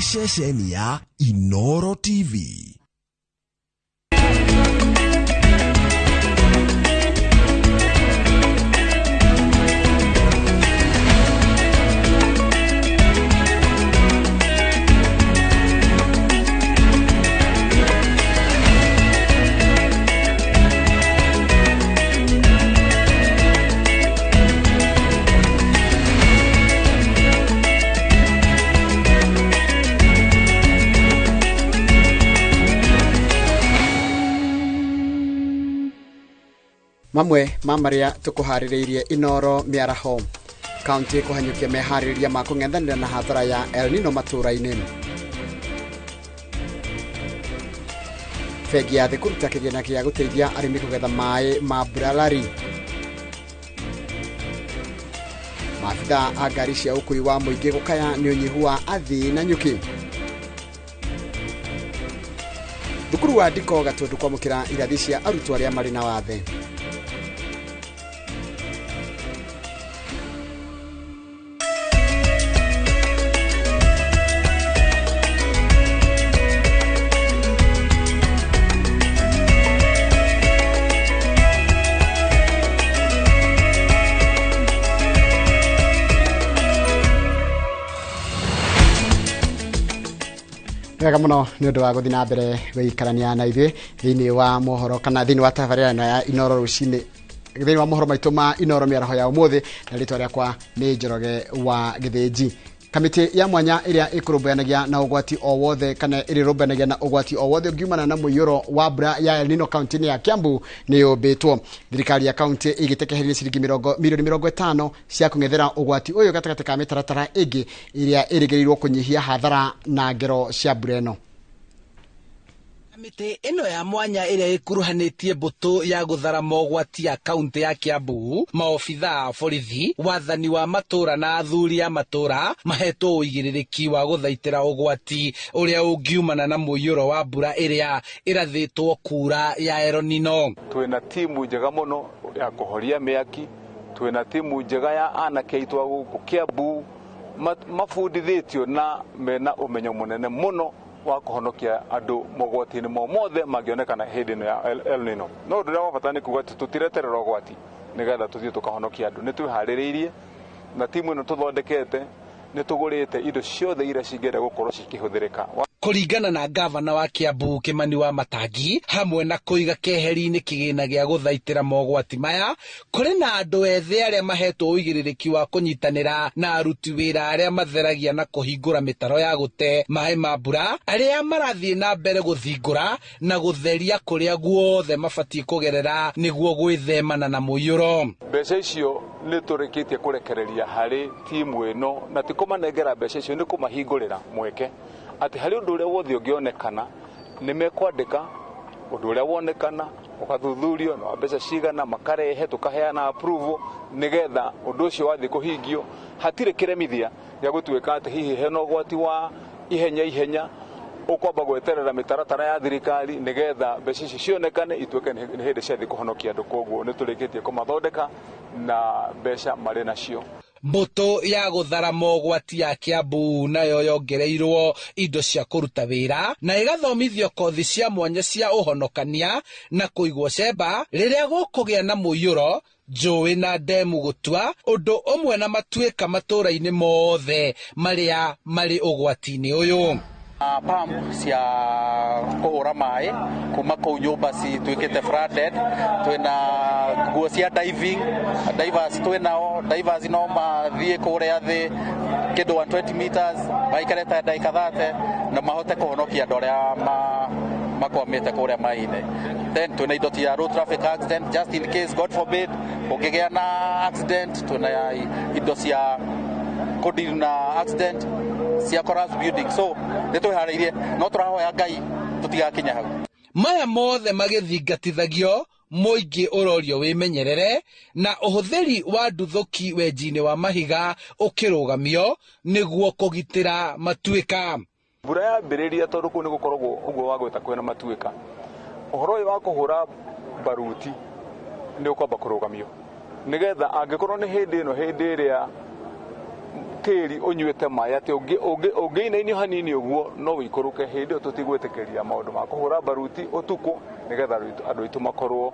Ceceni ya Inoro TV. Mamwe ma marĩa tũkũharĩrĩirie Inoro mĩaraho. Kaunti kũhanyũkia meharĩrĩria ma kũng'ethanĩra na hathara ya El Nino matũũra-inĩ. Bengi ya Thĩ kũruta kĩgĩna gĩa gũteithia arĩmi kũgetha maĩ ma mbura Lari. Maabitha a ngari cia ũkui wa mũingĩ gũkaya nĩ ũnyihu wa athii na nyuki. Thukuru wa Ndiko Gatundu kwamũkĩra irathi cia arutwo arĩa marĩ na wathe. Wega muno nĩ ũndũ wa gũthiĩ na mbere gũikarania na ithuĩ thĩinĩ wa mohoro kana thĩinĩ wa tabarĩra ĩno ya Inoro rũcinĩ, thĩinĩ wa mohoro maitũ ma Inoro mĩaraho ya ũmũthĩ, na rĩtwa rĩakwa nĩ Njoroge wa Gĩthĩnji. Kamĩtĩ ya mwanya ĩrĩa ĩkũrũmbũyanagia na ũgwati o wothe kana ĩrĩrũmbũyanagia na ũgwati o wothe ũngiumana na mũiyũro wa mbura ya El Nino kaunti-inĩ ya Kiambu nĩ yũmbĩtwo. Thirikari ya kaunti ĩigĩte keheri ciringi milioni 50 cia kũng'ethera ũgwati ũyũ gatagatĩ ka mĩtaratara ĩngĩ ĩrĩa ĩrĩgĩrĩirwo kũnyihia hathara na ngero cia mbura ĩno. Kamĩtĩ ĩno ya mwanya ĩrĩa ĩkuruhanĩtie mbũtũ ya gũthara mogwati ya kaunti ya Kiambu, maobitha a borithi, wathani wa matũra na athuri a matũra mahetwo ũigĩrĩrĩki wa gũthaitĩra ũgwati ũrĩa ũngiumana na mũiyũro wa mbura ĩrĩa ĩrathĩtwo kura ya El Nino. Twĩna timu njega mũno ya kũhoria mĩaki, twĩna timu njega ya anake aitũ a gũkũ Kiambu mabundithĩtio na mena ũmenyo mũnene mũno wa kũhonokia andũ mogwati-inĩ mo mothe mangĩonekana hĩndĩ ĩno ya El Nino. No ũndũ ũrĩa wa bata nĩ kuga atĩ tũtireterera ũgwati nĩgetha tũthiĩ tũkahonokia andũ. Nĩ twĩharĩrĩirie na timu ĩno tũthondekete, nĩ tũgũrĩte indo ciothe iria cingĩenda gũkorwo cikĩhũthĩrĩka. Kũringana na gavana wa Kiambu Kimani wa Matangi, hamwe na kũiga keheri-inĩ kĩgĩna gĩa gũthaitĩra mogwati maya, kũrĩ na andũ ethĩ arĩa mahetwo ũigĩrĩrĩki wa kũnyitanĩra na aruti wĩra arĩa matheragia na kũhingũra mĩtaro ya gũte maĩ ma mbura, arĩa marathiĩ na mbere gũthingũra na gũtheria kũrĩa guothe mabatiĩ kũgerera nĩguo gwĩthemana na mũiyũro. Mbeca icio nĩ tũrĩkĩtie kũrekereria harĩ timu ĩno, na ti kũmanengera mbeca icio, nĩ kũmahingũrĩra mweke atĩ harĩ ũndũ ũrĩa wothe ũngĩonekana nĩ mekwandĩka ũndũ ũrĩa wonekana ũgathuthurio na mbeca cigana makarehe tũkaheana approval nĩgetha ũndũ ũcio wathiĩ kũhingio. Hatirĩ kĩremithia gĩa gũtuĩka atĩ hihi hena ũgwati wa ihenya ihenya ũkwamba gweterera mĩtaratara ya thirikari nĩgetha mbeca icio cionekane ituĩke nĩ hĩndĩ ciathiĩ kũhonokia andũ. Koguo nĩ tũrĩkĩtie kũmathondeka na mbeca marĩ nacio. Mbũtũ ya gũthara mogwati ya Kiambu nayo yongereirwo indo cia kũruta wĩra na ĩgathomithio kothi cia mwanya cia ũhonokania na kũigwo cemba rĩrĩa gũkũgĩa na mũiyũro, njũĩ na ndemu gũtua, ũndũ ũmwe na matuĩka matũũra-inĩ mothe marĩa marĩ ũgwati-inĩ ũyũ. Pump cia kũhũra maĩ kuma kũu nyũmba cituĩkĩte flooded, twĩna nguo cia diving, divers twĩnao, divers no mathiĩ kũrĩa thĩ kĩndũ 120 meters maikare ta ndagĩka 30 na mahote kũhonokia andũ arĩa makwamĩte kũrĩa maĩ-inĩ. Then twĩna indo cia road traffic accident, just in case, God forbid, ũngĩgĩa na accident, twĩna indo cia kũdeal na accident cia collapse building. So nĩ twĩharĩirie, no tũrahoya Ngai tũtigakinye hau. Maya mothe magĩthingatithagio, mũingĩ ũrorio wĩmenyerere na ũhũthĩri wa nduthũki wenji-inĩ wa mahiga ũkĩrũgamio nĩguo kũgitĩra matuĩka. Mbura yambĩrĩria tondũ kũu nĩ gũkoragwo ũguo wa gwĩta kwĩna matuĩka, ũhoro ũyũ wa kũhũra baruti nĩ ũkwamba kũrũgamio nĩgetha angĩkorwo nĩ hĩndĩ ĩno, hĩndĩ ĩrĩa Tĩri ũnyuĩte maĩ atĩ ũngĩinainio hanini ũguo no wĩikũrũke. Hĩndĩ ĩyo tũtigwĩtĩkĩria maũndũ ma kũhũra baruti ũtukũ nĩgetha andũ aitũ makorwo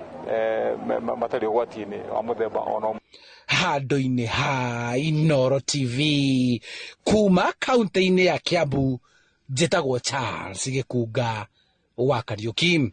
matarĩ ũgwati-inĩ wa mũthemba ona ũmwe. Handũ-inĩ ha Inooro TV kuma kaunti-inĩ ya Kiambu, njĩtagwo Charles Gĩkunga wa Kariuki.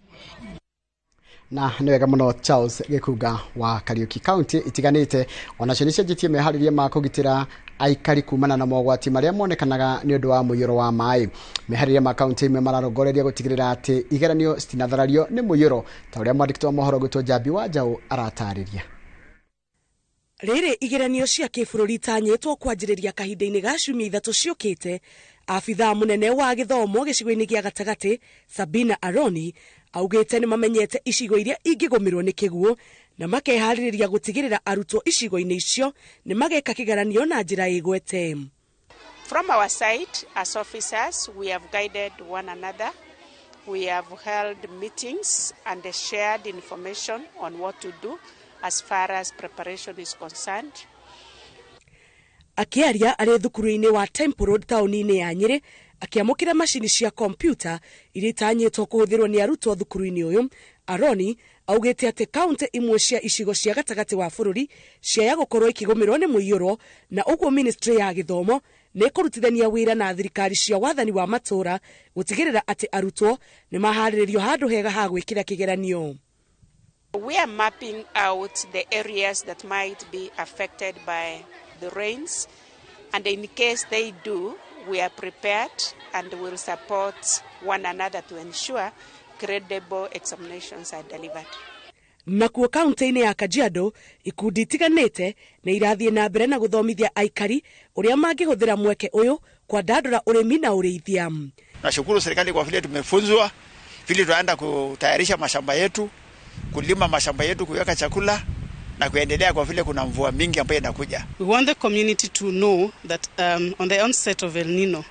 Na nĩ wega mũno, Charles Gĩkunga wa Kariuki. Kaunti itiganĩte onacio nĩ cianjĩtie meharĩria ma kũgitĩra aikari kumana na mogwati marĩa monekanaga nĩ ũndũ wa mũiyũro wa maĩ. Meharĩria ma kaunti imwe mararongoreria gũtigĩrĩra atĩ igeranio citinatharario nĩ mũiyũro, ta ũrĩa mwandĩki wa mohoro gwĩtwo Njambi wa Njaũ aratarĩria. Rĩrĩ igeranio cia kĩbũrũri itanyĩtwo kwanjĩrĩria kahinda-inĩ ga ciumia 3 ciũkĩte, abithaa mũnene wa gĩthomo gĩcigo-inĩ gĩa gatagatĩ Sabina Aroni augĩte nĩ mamenyete icigo iria ingĩgũmĩrwo nĩ kĩguũ na makeharĩrĩria gũtigĩrĩra arutwo icigo-inĩ icio nĩ mageka kĩgeranio na njĩra ĩgwete. From our side as officers, we have guided one another. We have held meetings and shared information on what to do as far as preparation is concerned. Akĩaria arĩ thukuru-inĩ wa Temple Road taũni-inĩ ya Nyĩrĩ akĩamũkĩra macini cia kompiuta iria itanyĩtwo kũhũthĩrwo nĩ arutwo thukuru-inĩ ũyũ, Aroni augĩte atĩ kaunti imwe cia icigo cia gatagatĩ wa bũrũri ciaya gũkorwo ikĩgũmĩrwo nĩ mũiyũro, na ũguo ministry ya gĩthomo nĩ ĩkũrutithania wĩra na thirikari cia wathani wa matũũra gũtigĩrĩra atĩ arutwo nĩ maharĩrĩrio handũ hega ha gwĩkĩra kĩgeranio. We are mapping out the areas that might be affected by the rains, and in case they do, we are prepared and will support one another to ensure credible examinations are delivered. Nakuo kaunti-inĩ ya Kajiado, ikundi itiganĩte nĩ irathiĩ na mbere na gũthomithia aikari ũrĩa mangĩhũthĩra mweke ũyũ kwandandũra ũrĩmi na ũrĩithia. Nashukuru serikali kwa vile tumefunzwa vile tunaenda kutayarisha mashamba yetu, kulima mashamba yetu, kuweka chakula na kuendelea kwa vile kuna mvua mingi ambayo inakuja. We want the community to know that on the onset of El Nino,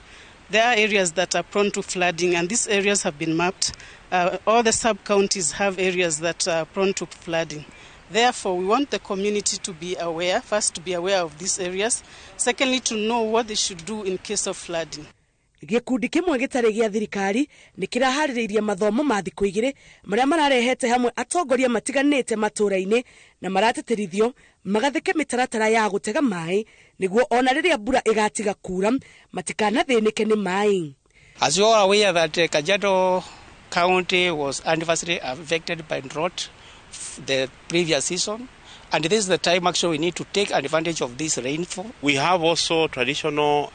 there are areas that are prone to flooding, and these areas have been mapped. All the sub-counties have areas that are prone to flooding. Therefore, we want the community to be aware, first to be aware of these areas, secondly to know what they should do in case of flooding. Gĩkundi kĩmwe gĩtarĩ gĩa thirikari nĩ kĩraharĩrĩirie mathomo ma thikũ 2 marĩa mararehete hamwe atongoria matiganĩte matũũra-inĩ na maratĩtĩrithio magathĩke mĩtaratara ya gũtega maĩ nĩguo ona rĩrĩa mbura ĩgatiga kura matikanathĩnĩke nĩ maĩ. As you are aware that Kajiado County was adversely affected by drought the previous season, and this is the time actually we need to take advantage of this rainfall. We have also traditional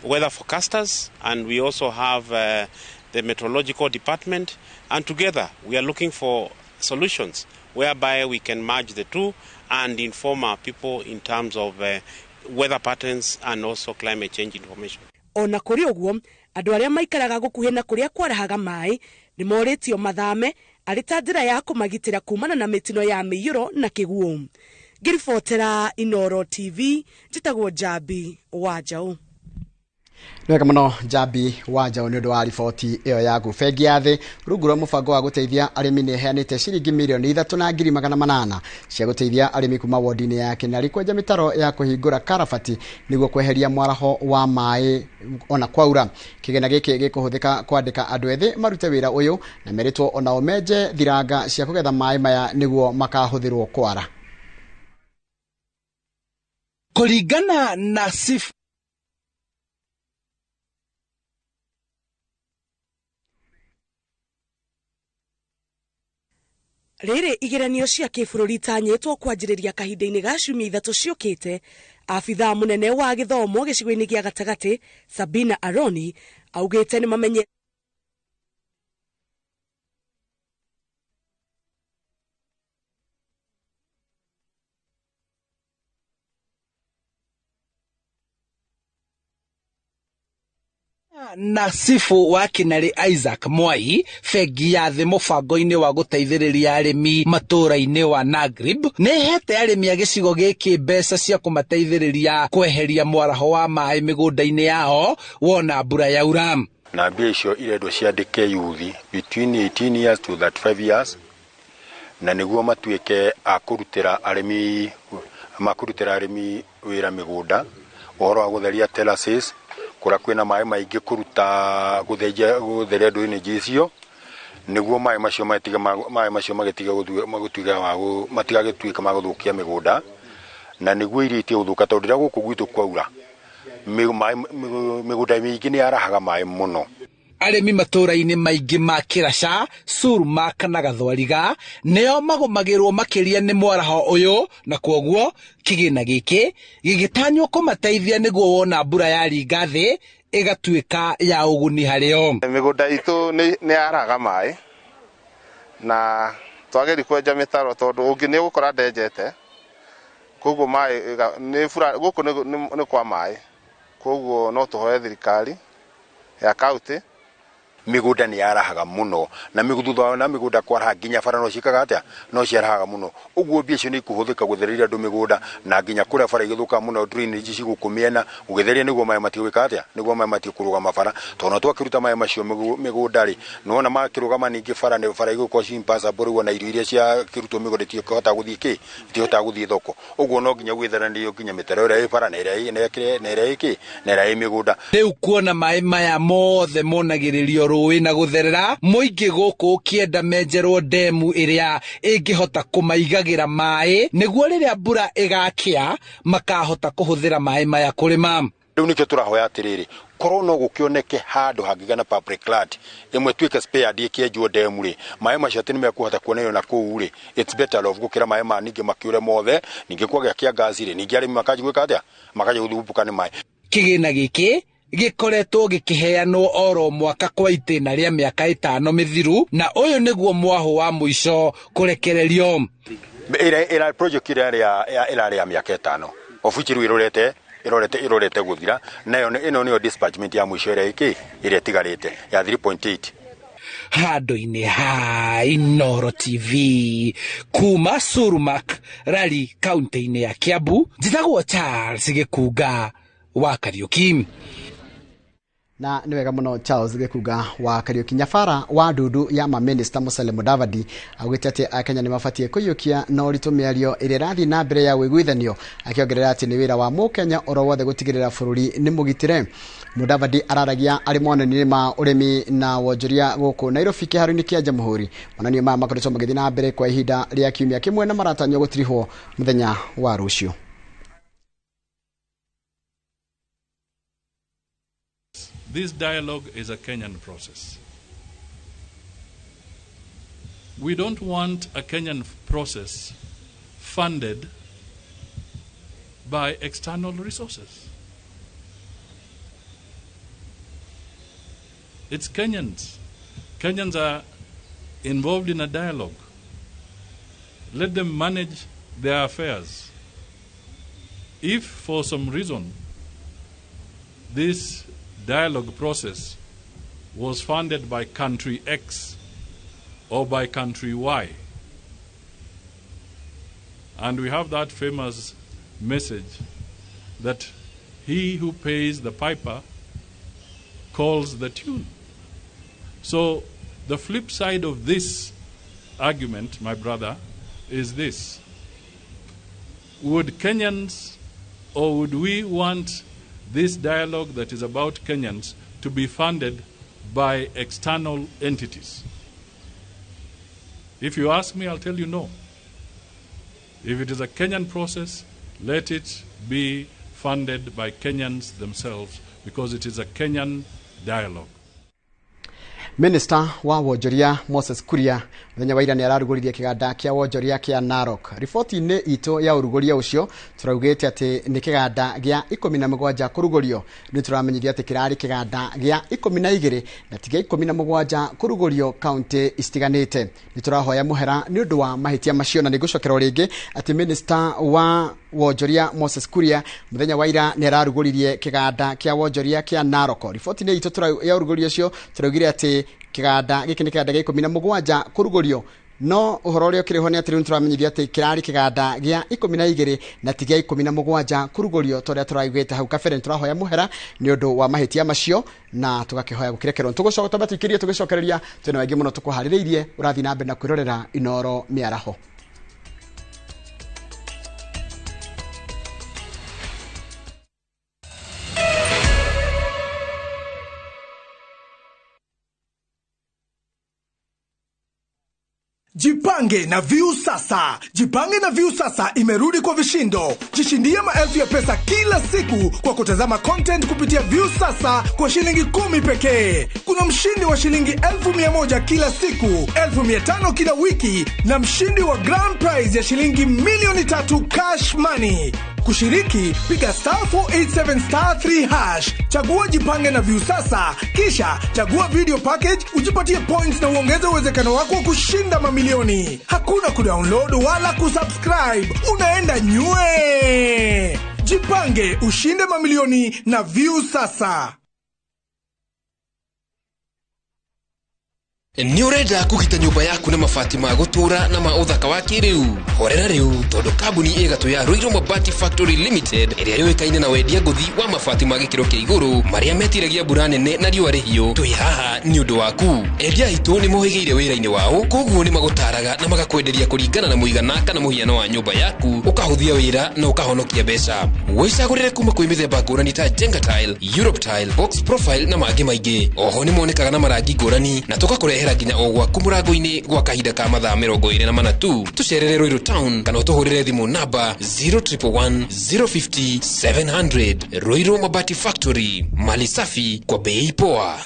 weather forecasters, and we also have the meteorological department, and together we are looking for solutions whereby we can merge the two and inform our people in terms of weather patterns and also climate change information. Ona kũrĩ ũguo, andũ arĩa maikaraga gũkuhĩ na kũrĩa kwarahaga maĩ nĩ morĩtio mathame arĩ ta njĩra ya kũmagitĩra kumana na mĩtino ya mĩiyũro na kĩguũ. Ngĩribotera Inooro TV, njĩtagwo Njambi wa Njaũ. Nĩwega mũno Njambi wa Njaũ nĩ ũndũ wa riboti ĩyo yaku. Bengi ya Thĩ rungu rwa mũbango wa gũteithia arĩmi nĩ ĩheanĩte ciringi mirioni 3,800,000 cia gũteithia arĩmi kuma wodi-inĩ ya Kĩnari kwenja mĩtaro ya kũhingũra karabati nĩguo kweheria mwaraho wa maĩ ona kwaura. Kĩgĩna gĩkĩ gĩkũhũthĩka kwandĩka andũ ethĩ marute wĩra ũyũ na merĩtwo onao menje thiranga cia kũgetha maĩ maya nĩguo makahũthĩrwo kwara. Kũringana na Sif Rĩrĩ igeranio cia kĩbũrũri itanyĩtwo kwanjĩrĩria kahinda-inĩ ga ciumia 3 ciũkĩte, abithaa mũnene wa gĩthomo gĩcigo-inĩ gĩa gatagatĩ Sabina Aroni augĩte nĩ mamenye na Sifu wa Kinari Isaac Mwai, bengi ya Thĩ mũbango-inĩ wa gũteithĩrĩria arĩmi matũũra-inĩ wa Nagrib nĩ ĩhete arĩmi a gĩcigo gĩkĩ mbeca cia kũmateithĩrĩria kweheria mwaraho wa maĩ mĩgũnda-inĩ yao wona mbura yaura. Na mbia icio irendwo ciandĩke yuthi between 18 years to 35 years, na nĩguo matuĩke a kũrutĩra arĩmi, makũrutĩra arĩmi wĩra mĩgũnda Ũhoro wa gũtheria terraces kũrĩa kwĩna maĩ maingĩ, kũruta gũtheria drainage icio nĩguo maĩ macio matige, maĩ macio magĩtige gũtuĩka matigagĩtuĩka ma gũthũkia mĩgũnda, na nĩguo irio itige gũthũka, tondũ rĩrĩa gũkũ gwitũ kwaura mĩgũnda mĩingĩ nĩ yarahaga maĩ mũno. Arĩmi matũũra-inĩ maingĩ ma Kĩraca, Surma kana Gathwariga nĩo magũmagĩrwo makĩria nĩ mwaraho ũyũ, na kwoguo kĩgĩna gĩkĩ gĩgĩtanywo kũmateithia nĩguo wona mbura yaringa thĩ ĩgatuĩka ya ũguni harĩo. Mĩgũnda itũ nĩ yaraga maĩ na twageri kwenja mĩtaro, tondũ ũngĩ nĩ ũgũkora ndenjete, koguo maĩ nĩ bura gũkũ nĩ kwa maĩ, koguo no tũhoe thirikari ya kaunti. Mĩgũnda nĩ yarahaga mũno, na thutha na mĩgũnda kwaraha nginya bara no ciĩkaga atĩa, no ciarahaga mũno. Ũguo mbia icio nĩ ikũhũthĩka gũthereria andũ mĩgũnda, na nginya kũrĩa bara igĩthũka mũno, drainage cigũkũ mĩena gũgĩtheria, nĩguo maĩ matige gwĩka atĩa, nĩguo maĩ matige kũrũgama bara, tondũ no twakĩruta maĩ macio mĩgũnda rĩ, nĩwona makĩrũgama ningĩ bara nĩ bara igũkorwo ci impassable rĩu, ona irio iria ciakĩrutwo mĩgũnda itikũhota gũthiĩ kĩ, itihotaga gũthiĩ thoko. Ũguo no nginya gwĩtheranĩrio nginya mĩtaro ĩrĩa ĩ bara na ĩrĩa na ĩrĩa ĩ kĩ, na ĩrĩa ĩ mĩgũnda. Rĩu kuona maĩ maya mothe monagĩrĩrio rũĩ na gũtherera, mũingĩ gũkũ ũkĩenda menjerwo ndemu ĩrĩa ĩngĩhota kũmaigagĩra maĩ, nĩguo rĩrĩa mbura ĩgakĩa makahota kũhũthĩra maĩ maya kũrĩma. Rĩu nĩkĩo tũrahoya atĩrĩrĩ, korwo no gũkĩoneke handũ hangĩgĩa na public land ĩmwe tuĩke spared, ĩkĩenjwo ndemu rĩ, maĩ macio atĩ nĩmekũhota kuonerio na kũu rĩ, it's better off gũkĩra maĩ ma ningĩ makĩũre mothe, ningĩ kwagĩa kĩangazi rĩ, ningĩ arĩmi makanjia gwĩka atĩa, makanjia gũthumbũka nĩ maĩ. Kĩgĩna gĩkĩ gĩkoretwo gĩkĩheanwo oro mwaka kwa itĩna rĩa mĩaka 5 mĩthiru, na ũyũ nĩguo mwahũ wa mũico kũrekererio. Ĩra project ĩrĩa ĩrarĩ ya mĩaka 5, of which rĩu ĩrorete gũthira, nayo ĩno nĩyo disbursement ya mũico ĩrĩa ĩkĩ ĩrĩa ĩtigarĩte ya 3.8. Handũ-inĩ ha Inooro TV kuma Surmak Rari, kaunti-inĩ ya Kiambu, njĩtagwo Charles Gĩkunga wa Kariuki. Na nĩ wega mũno, Charles Gĩkunga wa Kariuki. Nyabara wa ndundu ya maminista Musalia Mudavadi augĩte atĩ Akenya nĩ mabatiĩ kũiyũkia na ũritũ mĩario ĩrĩa ĩrathiĩ na mbere ya ũiguithanio, akĩongerera atĩ nĩ wĩra wa mũkenya oro wothe gũtigĩrĩra bũrũri nĩ mũgitĩre. Mudavadi araragia arĩ monanio-inĩ ma ũrĩmi na wonjoria gũkũ Nairobi, kĩharo-inĩ kĩa Jamhuri. Monanio maya makoretwo magĩthiĩ na mbere kwa ihinda rĩa kiumia kĩmwe na maratanywo gũtirihwo mũthenya wa rũciũ. This dialogue is a Kenyan process. We don't want a Kenyan process funded by external resources. It's Kenyans. Kenyans are involved in a dialogue. Let them manage their affairs. If for some reason this dialogue process was funded by country X or by country Y, and we have that famous message that he who pays the piper calls the tune. So the flip side of this argument, my brother, is this. Would Kenyans, or would we want this dialogue that is about Kenyans to be funded by external entities? If you ask me, I'll tell you no. If it is a Kenyan process, let it be funded by Kenyans themselves, because it is a Kenyan dialogue. Minister wa wonjoria Moses Kuria mũthenya wa ira nĩ ararugũririe kĩganda kĩa wonjoria kĩa Narok. Riboti-inĩ itũ ya ũrugũria ũcio tũraugĩte atĩ nĩ kĩganda gĩa 17 kũrugũrio. Nĩ tũramenyithia atĩ kĩrarĩ kĩganda gĩa 12 na ti gĩa 17 kũrugũrio kaunti citiganĩte. Nĩ tũrahoya mũhera nĩ ũndũ wa mahĩtia macio, na nĩ ngũcokera rĩngĩ atĩ Minister wa wonjoria Moses Kuria mũthenya wa ira nĩ ararugũririe kĩganda kĩa wonjoria kĩa Narok. Riboti-inĩ itũ ya ũrugũria ũcio tũraugire atĩ kĩganda gĩkĩ nĩ kĩganda gĩa 17 kũrugũrio, no ũhoro ũrĩa ũkĩrĩ ho nĩ atĩ rĩu nĩtũramenyithia atĩ kĩrarĩ kĩganda gĩa 12 na ti gĩa 17 kũrugũrio ta ũrĩa tũraugĩte hau kabere. Nĩtũrahoya mũhera nĩ ũndũ wa mahĩtia macio na tũgakĩhoya gũkĩrekerwo. Tũgũcoka twambe tũikĩrie tũgĩcokereria twĩna maingĩ mũno tũkũharĩrĩirie. Ũrathiĩ na mbere na kwĩrorera Inooro mĩaraho. Jipange na Viusasa. Jipange na Viusasa imerudi kwa vishindo. Jishindie maelfu ya pesa kila siku kwa kutazama content kupitia Viusasa kwa shilingi 10 pekee. Kuna mshindi wa shilingi 1,100 kila siku, 5,000 kila wiki na mshindi wa grand prize ya shilingi 3,000,000 cash money. Kushiriki, piga star 487 star 3 hash, chagua Jipange na Viusasa, kisha chagua video package, ujipatie points na uongeze uwezekano wako wa kushinda mamilioni. Hakuna kudownload wala kusubscribe, unaenda nywe. Jipange, ushinde mamilioni na Viusasa. Nĩ ũrenda kũgita nyũmba yaku na mabati ma gũtũũra na ma ũthaka wa kĩrĩu? Horera rĩu tondũ kambuni ĩ gatũ ya Ruiru Mabati Factory Limited ĩrĩa yũĩkaine na wendia ngũthi wa mabati ma gĩkĩro kĩa igũrũ marĩa metiragia mbura nene na riũa rĩhiũ, twĩ haha nĩ ũndũ waku. Endia aitũ nĩ mohĩgĩire wĩra-inĩ wao, koguo nĩ magũtaraga na magakwenderia kũringana na mũigana kana mũhiano wa nyũmba yaku, ũkahũthia wĩra na ũkahonokia mbeca. Wĩcagũrĩre kuma kwĩ mĩthemba ngũrani ta Jenga Tile, Europe Tile, Box Profile na mangĩ maingĩ. Oho nĩ monekaga na marangi ngũrani na tũgakũrehera nginya o gwaku mũrango-inĩ gwa kahinda ka mathaa 24 tu. Tũcerere Ruiru Town kana ũtũhũrĩre thimũ namba 0111 050 700. Ruiru Mabati Factory, mali safi kwa bei poa.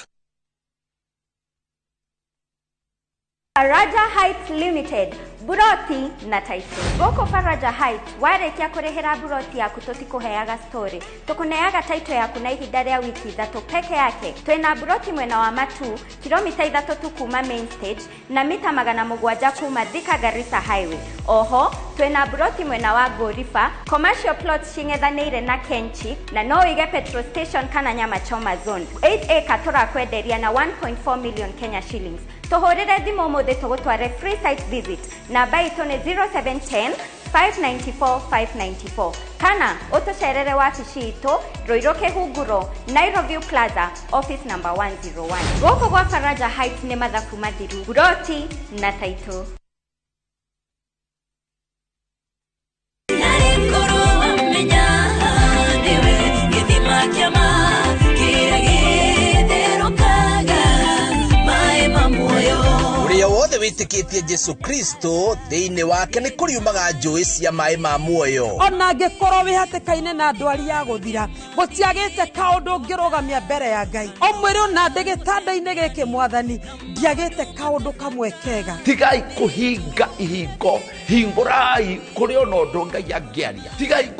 Faraja Heights Limited, Buroti na Title. Gũkũ Faraja Heights, warĩkia kũrĩhĩra buroti yaku tũtikũheaga story. Tũkũneaga title yaku na ihinda rĩa wiki 3 peke yake. Twĩna buroti mwena wa Matu, kilomita 3 tu kuma main stage na mita 700 kuma Thika Garissa Highway. Oho, twĩna buroti mwena wa Gorifa, commercial plots cing'ethanĩire na Kenchi na no ũige petrol station kana nyama choma zone. 8 acre tũrakwenderia na 1.4 million Kenya shillings. Tũhũrĩre thimũ ũmũthĩ tũgũtware free site visit. Namba itũ nĩ 0710 594 594 kana ũtũcerere wabici itũ Ruiru Kĩhunguro, Nairobi Plaza, office number 101. Gũkũ gwa Faraja Heights nĩ mathabu mathiru, buroti na title. Ũrĩa wothe wĩtĩkĩtie Jesu Kristo thĩinĩ wake nĩ kũriumaga njũĩ cia maĩ ma muoyo. Ona angĩkorwo wĩ hatĩka-inĩ na ndwari ya gũthira, gũtiagĩte kaũndũ ũngĩrũgamia mbere ya Ngai. Ũmwĩre ona ndĩ gĩtanda-inĩ gĩkĩ mwathani, ndiagĩte kaũndũ kamwe kega. Tigai kũhinga ihingo, hingũrai kũrĩ ona ũndũ Ngai angĩaria. Tigai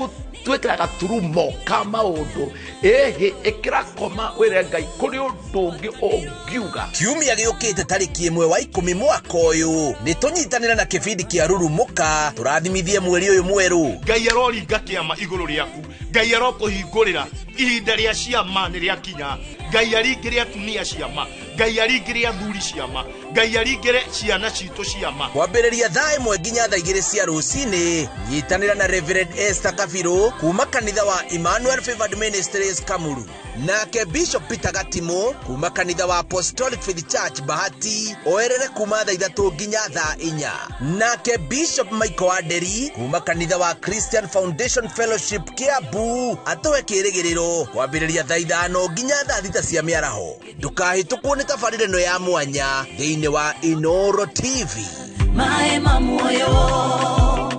twĩkĩra gaturumo ka maũndũ, ĩhĩ ĩkĩra koma wĩre Ngai kũrĩ ũndũ ũngĩ ũngiuga. Kiumia gĩũkĩte tarĩki 1 wa 10 mwaka ũyũ nĩ tũnyitanĩre na kĩbindi kĩa Rurumũka tũrathimithie mweri ũyũ mwerũ. Ngai aroringa kĩama igũrũ rĩaku, Ngai arokũhingũrĩra ihinda rĩa ciama nĩ rĩakinya. Ngai aringĩre atumia ciama, Ngai aringĩre athuri ciama, Ngai aringĩre ciana citũ ciama. Kwambĩrĩria thaa 1 nginya thaa 2 cia rũcinĩ, nyitanĩra na Reverend Esther Kabiru kuma kanitha wa Emmanuel Favored Ministries Kamuru, nake Bishop Peter Gatimo kuma kanitha wa Apostolic Faith Church Bahati oerere kuma thaa 3 nginya thaa 4, nake Bishop Michael Aderi kuma kanitha wa Christian Foundation Fellowship Kiambu atũhe kĩrĩgĩrĩro kwambĩrĩria thaa 5 nginya thaa 6 cia mĩaraho. Ndũkahĩtũkwo nĩ tabarĩra ĩno ya mwanya thĩinĩ wa Inoro TV. Maĩ ma muoyo.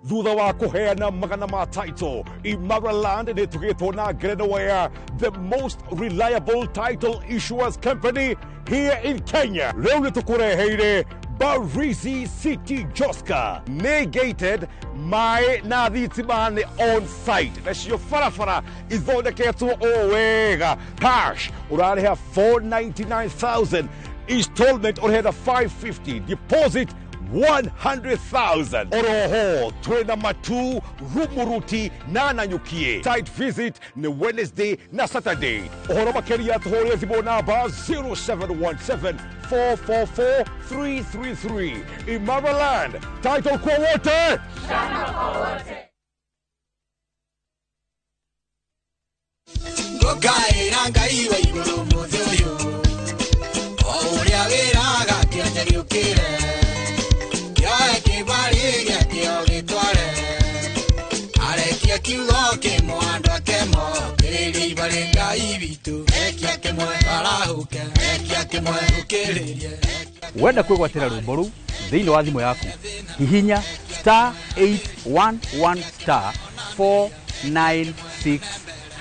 Thutha wa kũheana magana ma title, Imara Land nĩ tũgĩtwo na ngerenwa ya the most reliable title issuers company here in Kenya. Rĩu nĩ tũkũreheire Barizi City Joska, nĩ gated, maĩ na thitima nĩ on site, nacio barabara ithondeketwo o wega. Cash ũrarĩha 499,000, installment ũrĩhena 550, deposit 100,000. Oroho twena Matu, Rumuruti na Nanyukie. Site visit ni Wednesday na Saturday. Ũhoro makĩria tũhũrĩre thimũ namba 0717 444 333. Imara Land, title kwa wote. Shamba kwa wote. Ngũkaĩra Ngai wa igũrũ mũthĩ ũyũ, o ũrĩa wĩraga kĩonje gĩũkĩre, kĩoe kĩbarĩ gĩakĩo gĩtware, arekie kiugo kĩmwe andũ ake mokĩrĩrie ibarĩ Ngai. Ngai witũ ekia kĩmwe arahũke ekia kĩmwe ũkĩrĩrie. Wenda kwĩgwatĩra rwĩmbo rũu thĩinĩ wa thimũ yaku, hihinya star 811 star 496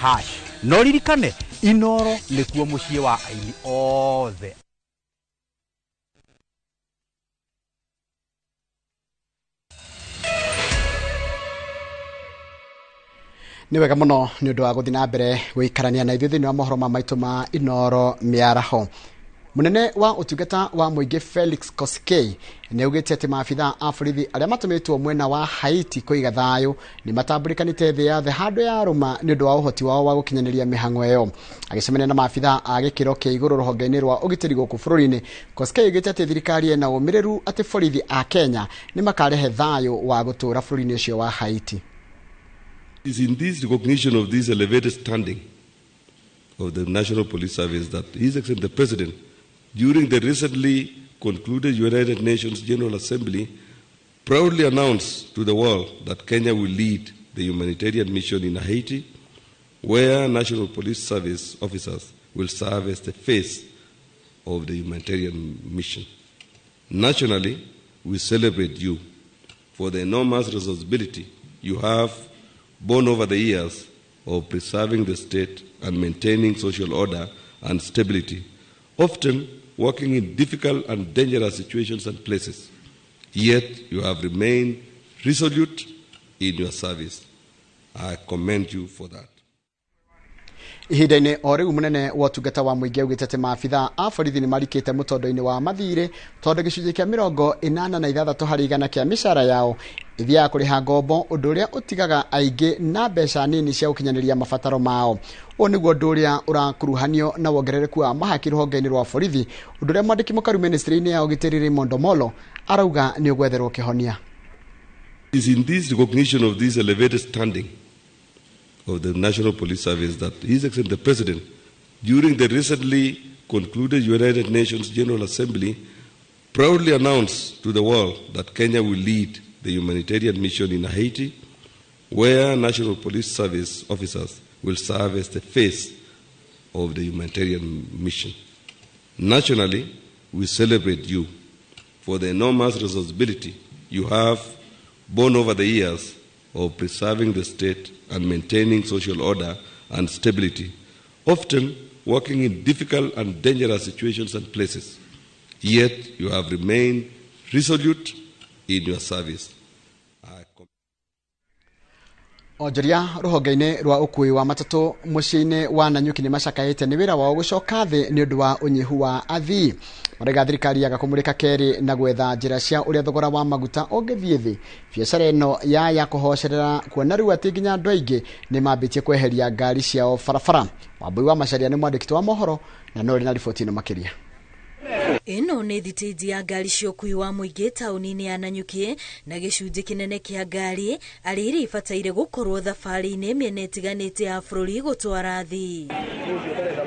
hash. No ririkane, Inoro nĩkuo mũciĩ wa aini othe. Nĩ wega mũno nĩ ũndũ wa gũthiĩ na mbere gũikarania na ithuĩ thĩinĩ wa mohoro ma maitũ ma Inoro mĩaraho. Munene wa ũtungata wa mũingĩ Felix Koskei nĩ augĩte atĩ maabithaa a borithi arĩa matũmĩtwo mwena wa Haiti kũiga thayũ nĩ matambũrĩkanĩte thĩ yothe handũ ya rũma nĩ ũndũ wa ũhoti wao wa gũkinyanĩria mĩhang'o ĩyo. Agĩcemania na maabithaa a gĩkĩro kĩa igũrũ rũhonge-inĩ rwa ũgitĩri gũkũ bũrũri-inĩ, Koskei augĩte atĩ thirikari ĩna ũmĩrĩru atĩ borithi a Kenya nĩ makarehe thayũ wa gũtũũra bũrũri-inĩ ũcio wa Haiti. It is in this recognition of this elevated standing of the National Police Service that His Excellency the President, during the recently concluded United Nations General Assembly, proudly announced to the world that Kenya will lead the humanitarian mission in Haiti, where National Police Service officers will serve as the face of the humanitarian mission. Nationally, we celebrate you for the enormous responsibility you have borne over the years of preserving the state and maintaining social order and stability, often working in difficult and dangerous situations and places. Yet you have remained resolute in your service. I commend you for that. Ihinda-inĩ o rĩu mũnene wa ũtungata wa mũingĩ augĩte atĩ maabithaa a borithi nĩ marikĩte mũtondo-inĩ wa mathirĩ tondũ gĩcunjĩ kĩa 86 harĩ igana kĩa mĩcara yao ĩthiaga kũrĩha ngombo, ũndũ ũrĩa ũtigaga aingĩ na mbeca nini cia gũkinyanĩria mabataro mao. Ũũ nĩguo ũndũ ũrĩa ũrakuruhanio na wongerereku wa mahaki rũhonge-inĩ rwa borithi, ũndũ ũrĩa mwandĩki mũkaru ministry-inĩ ya ũgitĩri Raymond Omolo arauga nĩ ũgwetherwo kĩhonia. It is in this recognition of this elevated standing of the National Police Service that His Excellency the President, during the recently concluded United Nations General Assembly, proudly announced to the world that Kenya will lead the humanitarian mission in Haiti, where National Police Service officers will serve as the face of the humanitarian mission. Nationally, we celebrate you for the enormous responsibility you have borne over the years of preserving the state and maintaining social order and stability, often working in difficult and dangerous situations and places. Yet you have remained resolute in your service. Onjoria rũhonge-inĩ rwa ũkuui wa matatũ mũciĩ-inĩ wa Nanyuki nĩ macakaĩte nĩ wĩra wao gũcoka thĩ nĩ ũndũ wa ũnyihu wa athii. Marauga thirikari yaga kũmũrĩka kerĩ na gwetha njĩra cia ũrĩa thogora wa maguta ũngĩthiĩ thĩ. Biacara ĩno ya kũhocerera kuona rĩu atĩ nginya andũ aingĩ nĩ mambĩtie kweheria ngari ciao barabara. Wambui wa Macharia nĩ mwandĩki wa mohoro na no ũrĩ na riboti ĩno makĩria. Ĩno nĩ thitĩnji ya ngari cia ũkuui wa mũingĩ taũni-inĩ ya Nanyuki na gĩcunjĩ kĩnene kĩa ngari arĩ iria ibataire gũkorwo thabarĩ-inĩ mĩena ĩtiganĩte ya bũrũri gũtwara athii.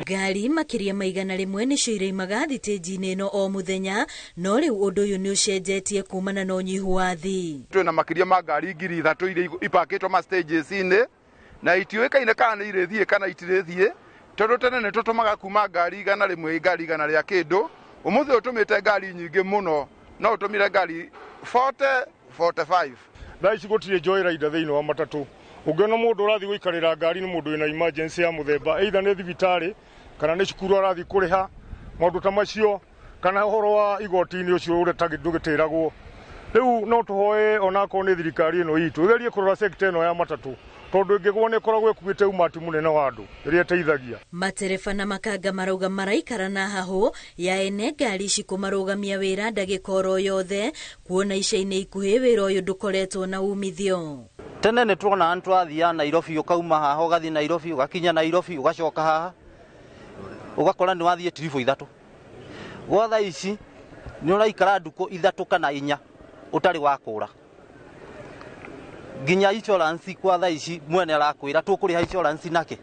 Ngari makĩria ma 100 nĩcio iraimaga thitĩnji-inĩ ĩno o mũthenya, no rĩu ũndũ ũyũ nĩ ũcenjetie kumana na ũnyihu wa athii. Twĩna makĩria ma ngari 3,000 iria ipakĩtwo ma stages-inĩ na itiũĩkaine kana nĩ irĩthiĩ kana itirĩthiĩ, tondũ tene nĩ tũtũmaga kuma ngari 100 ngari 100 rĩa kĩndũ. Umuthi utumite ngari nyingĩ mũno, no ũtũmire ngari 40 45. Thaa ici gũtirĩ joyride thĩinĩ wa matatũ. Ũngĩona mũndũ ũrathiĩ gũikarĩra ngari nĩ mũndũ wĩna emergency ya mũthemba, either nĩ thibitarĩ kana nĩ cukuru arathiĩ kũrĩha, maũndũ ta macio, kana ũhoro wa igoti-inĩ ũcio ũrĩa ndũgĩtĩragwo. Rĩu no tũhoe onakorwo nĩ thirikari ĩno itũ ĩgerie kũrora sector ĩno ya matatũ, tondũ ĩngĩgwo nĩ ĩkoragwo ĩkuĩte umati mũnene wa andũ ĩrĩa ĩteithagia. Matereba na makanga marauga maraikara na hahũ ya ene ngari ici kũmarũgamia wĩra ndagĩka oro yothe, kuona ica-inĩ ikuhĩ wĩra ũyũ ndũkoretwo na umithio. Tene nĩ tuonaga nĩ twathiaga Nairobi, ũkauma haha ũgathiĩ Nairobi, ũgakinya Nairobi, ũgacoka haha, ũgakora nĩ wathiĩ tiribũ 3. Gwa thaa ici nĩ ũraikara ndukũ 3 kana 4 ũtarĩ wakũra. Nginya insurance kwa thaa ici mwene arakwĩra tũkũrĩha insurance nake,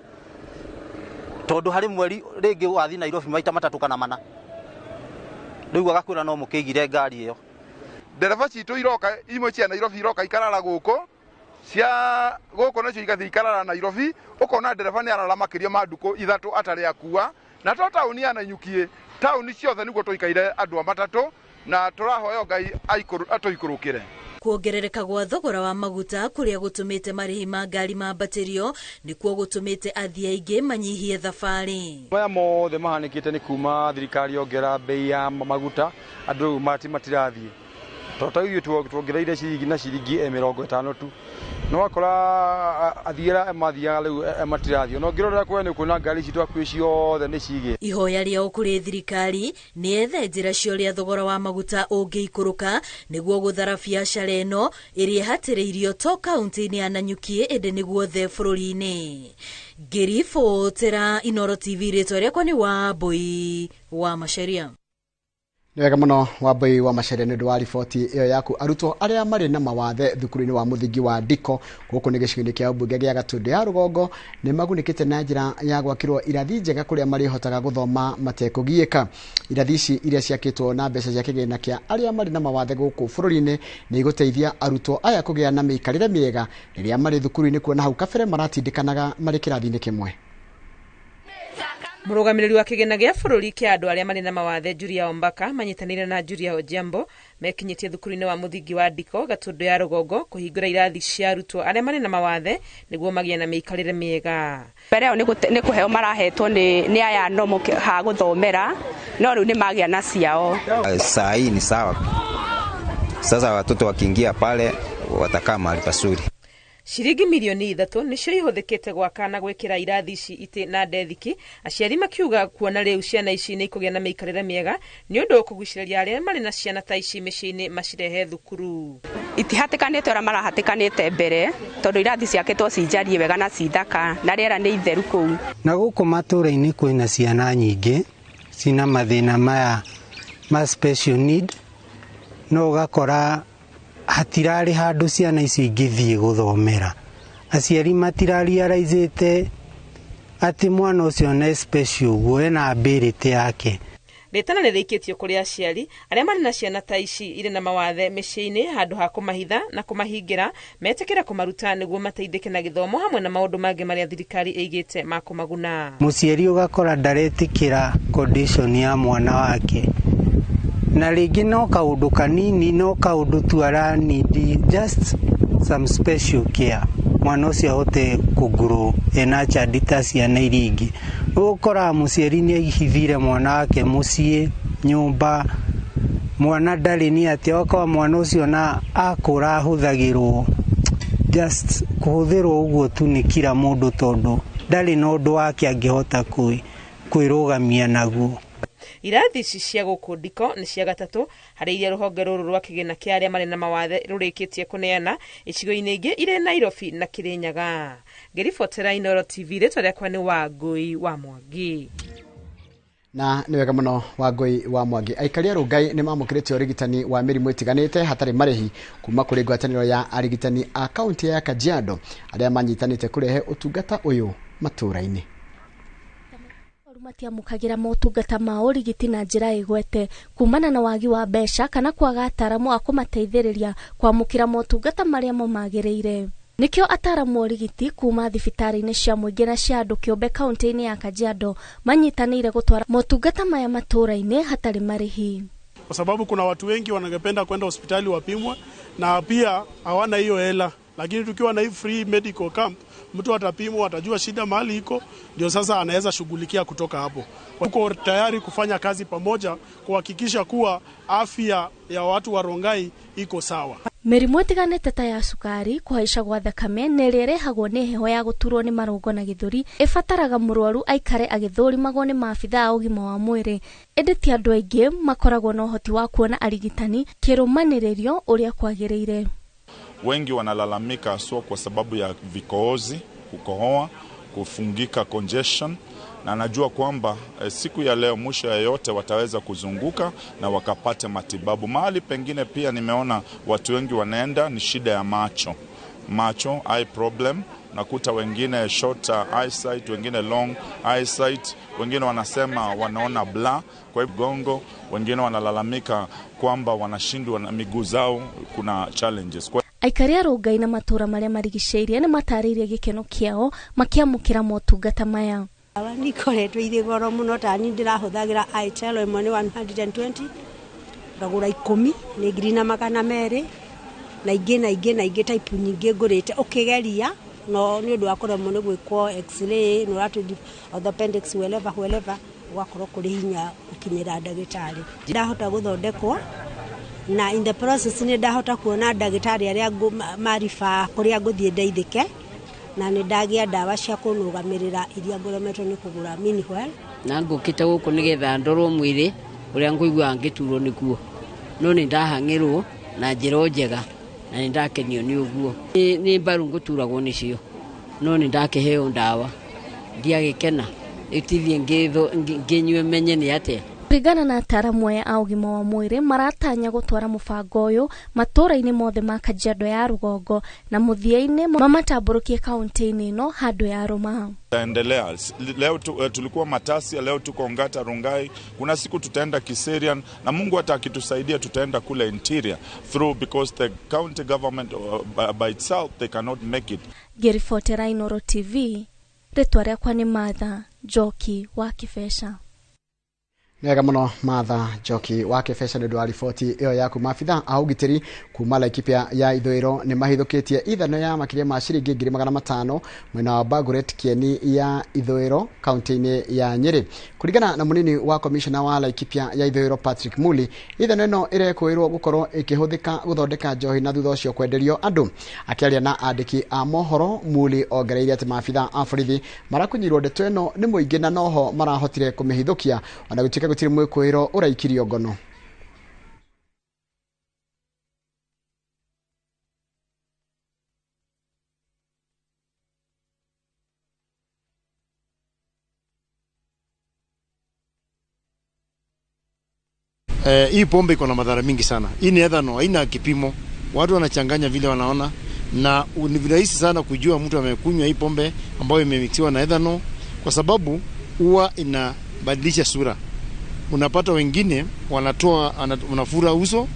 tondũ harĩ mweri rĩngĩ wathiĩ Nairobi maita 3 kana 4, rĩu agakwĩra no mũkĩigire ngari ĩyo. Ndereba citũ iroka imwe cia Nairobi iroka ikarara gũkũ, Cia gũkũ nacio igathiĩ ikarara Nairobi, ũkona ndereba nĩ arara makĩria ma ndukũ 3 atarĩ akua. Na to taũni ya Nanyuki, taũni ciothe nĩguo tũikaire andũ a matatũ, na tũrahoya Ngai atũikũrũkĩre. Kuongerereka gwa thogora wa maguta kũrĩa gũtũmĩte marĩhi ma ngari mambatĩrio nĩkuo gũtũmĩte athii aingĩ manyihie thabarĩ. Maya mothe mahanĩkĩte nĩ kuma thirikari yongera bei ya maguta, andũ rĩu matirathiĩ. Tondũ ta ithuĩ tuongereire ciringi na ciringi 50 tu. No wakora athii arĩa mathiaga rĩu matirathiĩ. No ngĩrorera kũrĩa nĩ ũkuona ngari citũ hakuhĩ ciothe nĩ cigĩte. Ihoya rĩao kũrĩ thirikari nĩ ethe njĩra cia ũrĩa thogora wa maguta ũngĩikũrũka nĩguo gũthara biacara ĩno ĩrĩa ĩhatĩrĩirio to kaunti-inĩ ya Nanyuki ĩndĩ nĩ guothe bũrũri-inĩ. Ngĩribotera Inooro TV, rĩtwa rĩakwa nĩ Wambui wa Macharia. Nĩ wega mũno Wambui wa Macharia nĩ ũndũ wa riboti ĩyo yaku. Arutwo arĩa marĩ na mawathe thukuru-inĩ wa mũthingi wa Ndiko gũkũ nĩ gĩcigo-inĩ kĩa ũmbunge gĩa Gatũndũ ya Rũgongo nĩ magunĩkĩte na njĩra ya gwakĩrwo irathi njega kũrĩa marĩhotaga gũthoma matekũgiĩka. Irathi ici iria ciakĩtwo na mbeca cia kĩgĩna kĩa arĩa marĩ na mawathe gũkũ bũrũri-inĩ nĩ igũteithia arutwo aya kũgĩa na mĩikarĩre mĩega rĩrĩa marĩ thukuru-inĩ, kuona hau kabere maratindĩkanaga marĩ kĩrathi-inĩ kĩmwe. Mũrũgamĩrĩri wa kĩgĩna gĩa bũrũri kĩa andũ arĩa marĩ na mawathe Julia Ombaka manyitanĩire na Julia Ojiambo mekinyĩtie thukuru-inĩ wa mũthingi wa Ndiko Gatũndũ ya Rũgongo kũhingũra irathi cia arutwo arĩa marĩ na mawathe nĩguo magĩe na mĩikarĩre mĩega. Mbere ĩyo nĩ kũheo marahetwo nĩ aya nomo ha gũthomera, no rĩu nĩ magĩa na ciao. Saa hii ni sawa. Sasa watoto wakiingia pale watakaa mahali pazuri. Ciringi milioni 3 nĩcio ihũthĩkĩte gwaka na gwĩkĩra irathi ici itĩ na ndethiki, aciari makiuga kuona rĩu ciana ici nĩ ikũgĩa na mĩikarĩre mĩega nĩ ũndũ ũkũgucĩrĩria arĩa marĩ na ciana ta ici mĩciĩ-inĩ macirehe thukuru. Itihatĩkanĩte ũrĩa marahatĩkanĩte mbere tondũ irathi ciakĩtwo ci njarie wega na ci thaka na rĩera nĩ itheru kũu. Na gũkũ matũũra-inĩ kwĩna ciana nyingĩ cina mathĩna maya ma special need, no ũgakora hatirarĩ handũ ciana icio ingĩthiĩ gũthomera. Aciari matirariaraizĩte atĩ mwana ũcio nĩ special ũguo ena ability yake. Rĩtana nĩrĩikĩtio kũrĩ aciari arĩa marĩ na ciana ta ici irĩ na mawathe mĩciĩ-inĩ handũ ha kũmahitha na kũmahingĩra metĩkĩre kũmaruta nĩguo mateithĩke na gĩthomo hamwe na maũndũ mangĩ marĩa thirikari ĩigĩte ma kũmaguna. Mũciari ũgakora ndaretĩkĩra condition ya mwana wake, na rĩngĩ no kaũndũ kanini, no kaũndũ tu ara need just some special care mwana ũcio ahote kũngurwo ena chandi ta ciana iria ingĩ. Ũgũkora mũciari nĩ aihithire mwana wake mũciĩ nyũmba, mwana ndarĩ nĩ atĩa, ũgakora mwana ũcio na akũra ahũthagĩrwo just kũhũthĩrwo ũguo tu nĩ kila mũndũ tondũ ndarĩ na ũndũ wake angĩhota kwĩrũgamia naguo. Irathi ici cia gũkũ Ndiko nĩ cia gatatũ harĩ iria rũhonge rũrũ rwa kĩgĩna kĩa arĩa marĩ na mawathe rũrĩkĩtie kũneana icigo-inĩ ingĩ irĩ Nairobi na Kĩrĩnyaga. Ngĩribotera Inooro TV, rĩtwa rĩakwa nĩ Wangũi wa Mwangi. Na nĩ wega mũno Wangũi wa Mwangi. Aikari a Rongai nĩ mamũkĩrĩte ũrigitani wa mĩrimũ ĩtiganĩte hatarĩ marĩhi kuma kũrĩ ngwatanĩro ya arigitani a kaunti ya Kajiado arĩa manyitanĩte kũrehe ũtungata ũyũ matũũra-inĩ. Matiamũkagĩra motungata ma ũrigiti na njĩra ĩgwete kumana na wagi wa mbeca kana kwaga ataramu a kũmateithĩrĩria kwamũkĩra motungata marĩa mamagĩrĩire. Nĩkĩo ataramu a ũrigiti kuma thibitarĩ-inĩ cia mũingĩ na cia andũ kĩũmbe kaunti-inĩ ya Kajiado manyitanĩire gũtwara motungata maya matũũra-inĩ hatarĩ marĩhi. Kwa sababu kuna watu wengi wanangependa kwenda hospitali wapimwe na pia hawana hiyo hela, lakini tukiwa na hii free medical camp mtu atapimwa, atajua shida mahali iko, ndio sasa anaweza shughulikia kutoka hapo. Tuko tayari kufanya kazi pamoja kuhakikisha kuwa afya ya watu wa Rongai iko sawa. Mĩrimũ ĩtiganĩte ta ya cukari, kũhaica gwa thakame na ĩrĩa ĩrehagwo nĩ heho ya gũturwo nĩ marũngo na gĩthũri ĩbataraga mũrwaru aikare agĩthũrimagwo nĩ maabithaa a ũgima wa mwĩrĩ, ĩndĩ ti andũ aingĩ makoragwo na ũhoti wa kuona arigitani kĩrũmanĩrĩrio ũrĩa kwagĩrĩire. Wengi wanalalamika haswa kwa sababu ya vikohozi, kukohoa, kufungika congestion, na najua kwamba siku ya leo mwisho ya yote wataweza kuzunguka na wakapate matibabu. Mahali pengine pia nimeona watu wengi wanaenda ni shida ya macho, macho eye problem, nakuta wengine short eyesight, wengine long eyesight, wengine wanasema wanaona blur kwa gongo, wengine wanalalamika kwamba wanashindwa na miguu zao, kuna challenges. Aikari a Rongai na matũũra marĩa marigicĩirie nĩ matarĩirie gĩkeno kĩao makĩamũkĩra motungata maya. Ndawa nĩ ikoretwo irĩ goro mũno, ta niĩ ndĩrahũthagĩra Itel ĩmwe nĩ 120, ngagũra 10 nĩ 1200, na ingĩ na ingĩ na ingĩ type nyingĩ ngũrĩte ũkĩgeria, no nĩ ũndũ wa kũremwo nĩ gwĩkwo x-ray, nĩ ũratũ orthopedics wherever wherever, ũgakorwo kũrĩ hinya gũkinyĩra ndagĩtarĩ. Ndahota gũthondekwo na in the process nĩ ndahota kuona ndagĩtarĩ arĩa maribaa kũrĩa ngũthiĩ ndeithĩke, na nĩ ndagĩa ndawa cia kũnũgamĩrĩra iria ngũremetwo nĩ kũgũra meanwhile. Na ngũkĩte gũkũ nĩgetha ndorwo mwĩrĩ ũrĩa ngũiguaga ngĩturwo nĩguo, no nĩ ndahang'ĩrwo na njĩra njega na nĩ ndakenio nĩ ũguo. Nĩ mbaru ngũturagwo nĩcio, no nĩ ndakĩheo ndawa ndiagĩkena, ĩtithie ngĩnyue menye nĩ atĩa. Kũringana na ataaramu aya a ũgima wa mwĩrĩ, maratanya gũtwara mũbango ũyũ matũũra-inĩ mothe ma Kajiado ya rũgongo na mũthia-inĩ mamatambũrũkie kaunti-inĩ ĩno handũ ya rũma. Endelea. Leo tulikuwa Matasia, leo tuko Ngata Rongai, kuna siku tutaenda Kiserian, na Mungu hata akitusaidia tutaenda kule interior through, because the county government by itself they cannot make it. Ngĩribotera Inooro TV, rĩtwa rĩakwa nĩ Martha Njoki wa Kĩbeca. Nĩwega mũno Martha Njoki wa Kĩbeca nĩ ũndũ wa riboti ĩyo yaku. Maabitha a ũgitĩri kuma Laikipia ya ithũĩro nĩ mahithũkĩtie ithano ya makĩria ma ciringi 500,000 mwena wa Baguret Kieni ya ithũĩro kaunti-inĩ ya Nyĩrĩ. Kũringana na mũnini wa komishona wa Laikipia ya ithũĩro Patrick Muli, ithano ĩno ĩrekũĩrwo gũkorwo ĩkĩhũthĩka gũthondeka njohi na thutha ũcio kwenderio andũ. Akĩaria na andĩki a mohoro, Muli ongereire atĩ maabitha a borithi marakunyirwo ndeto ĩno nĩ mũingĩ na noho marahotire kũmĩhithũkia, ona gũtuĩka gũtirĩ mwĩkũĩro ũraikirio ngono. Hii pombe iko na madhara mingi sana. Hii ni ethanol, haina kipimo. Watu wanachanganya vile wanaona, na ni rahisi sana kujua mtu amekunywa hii pombe ambayo imemixiwa na ethanol, kwa sababu huwa inabadilisha sura. Unapata wengine wanatoa wanafura uso.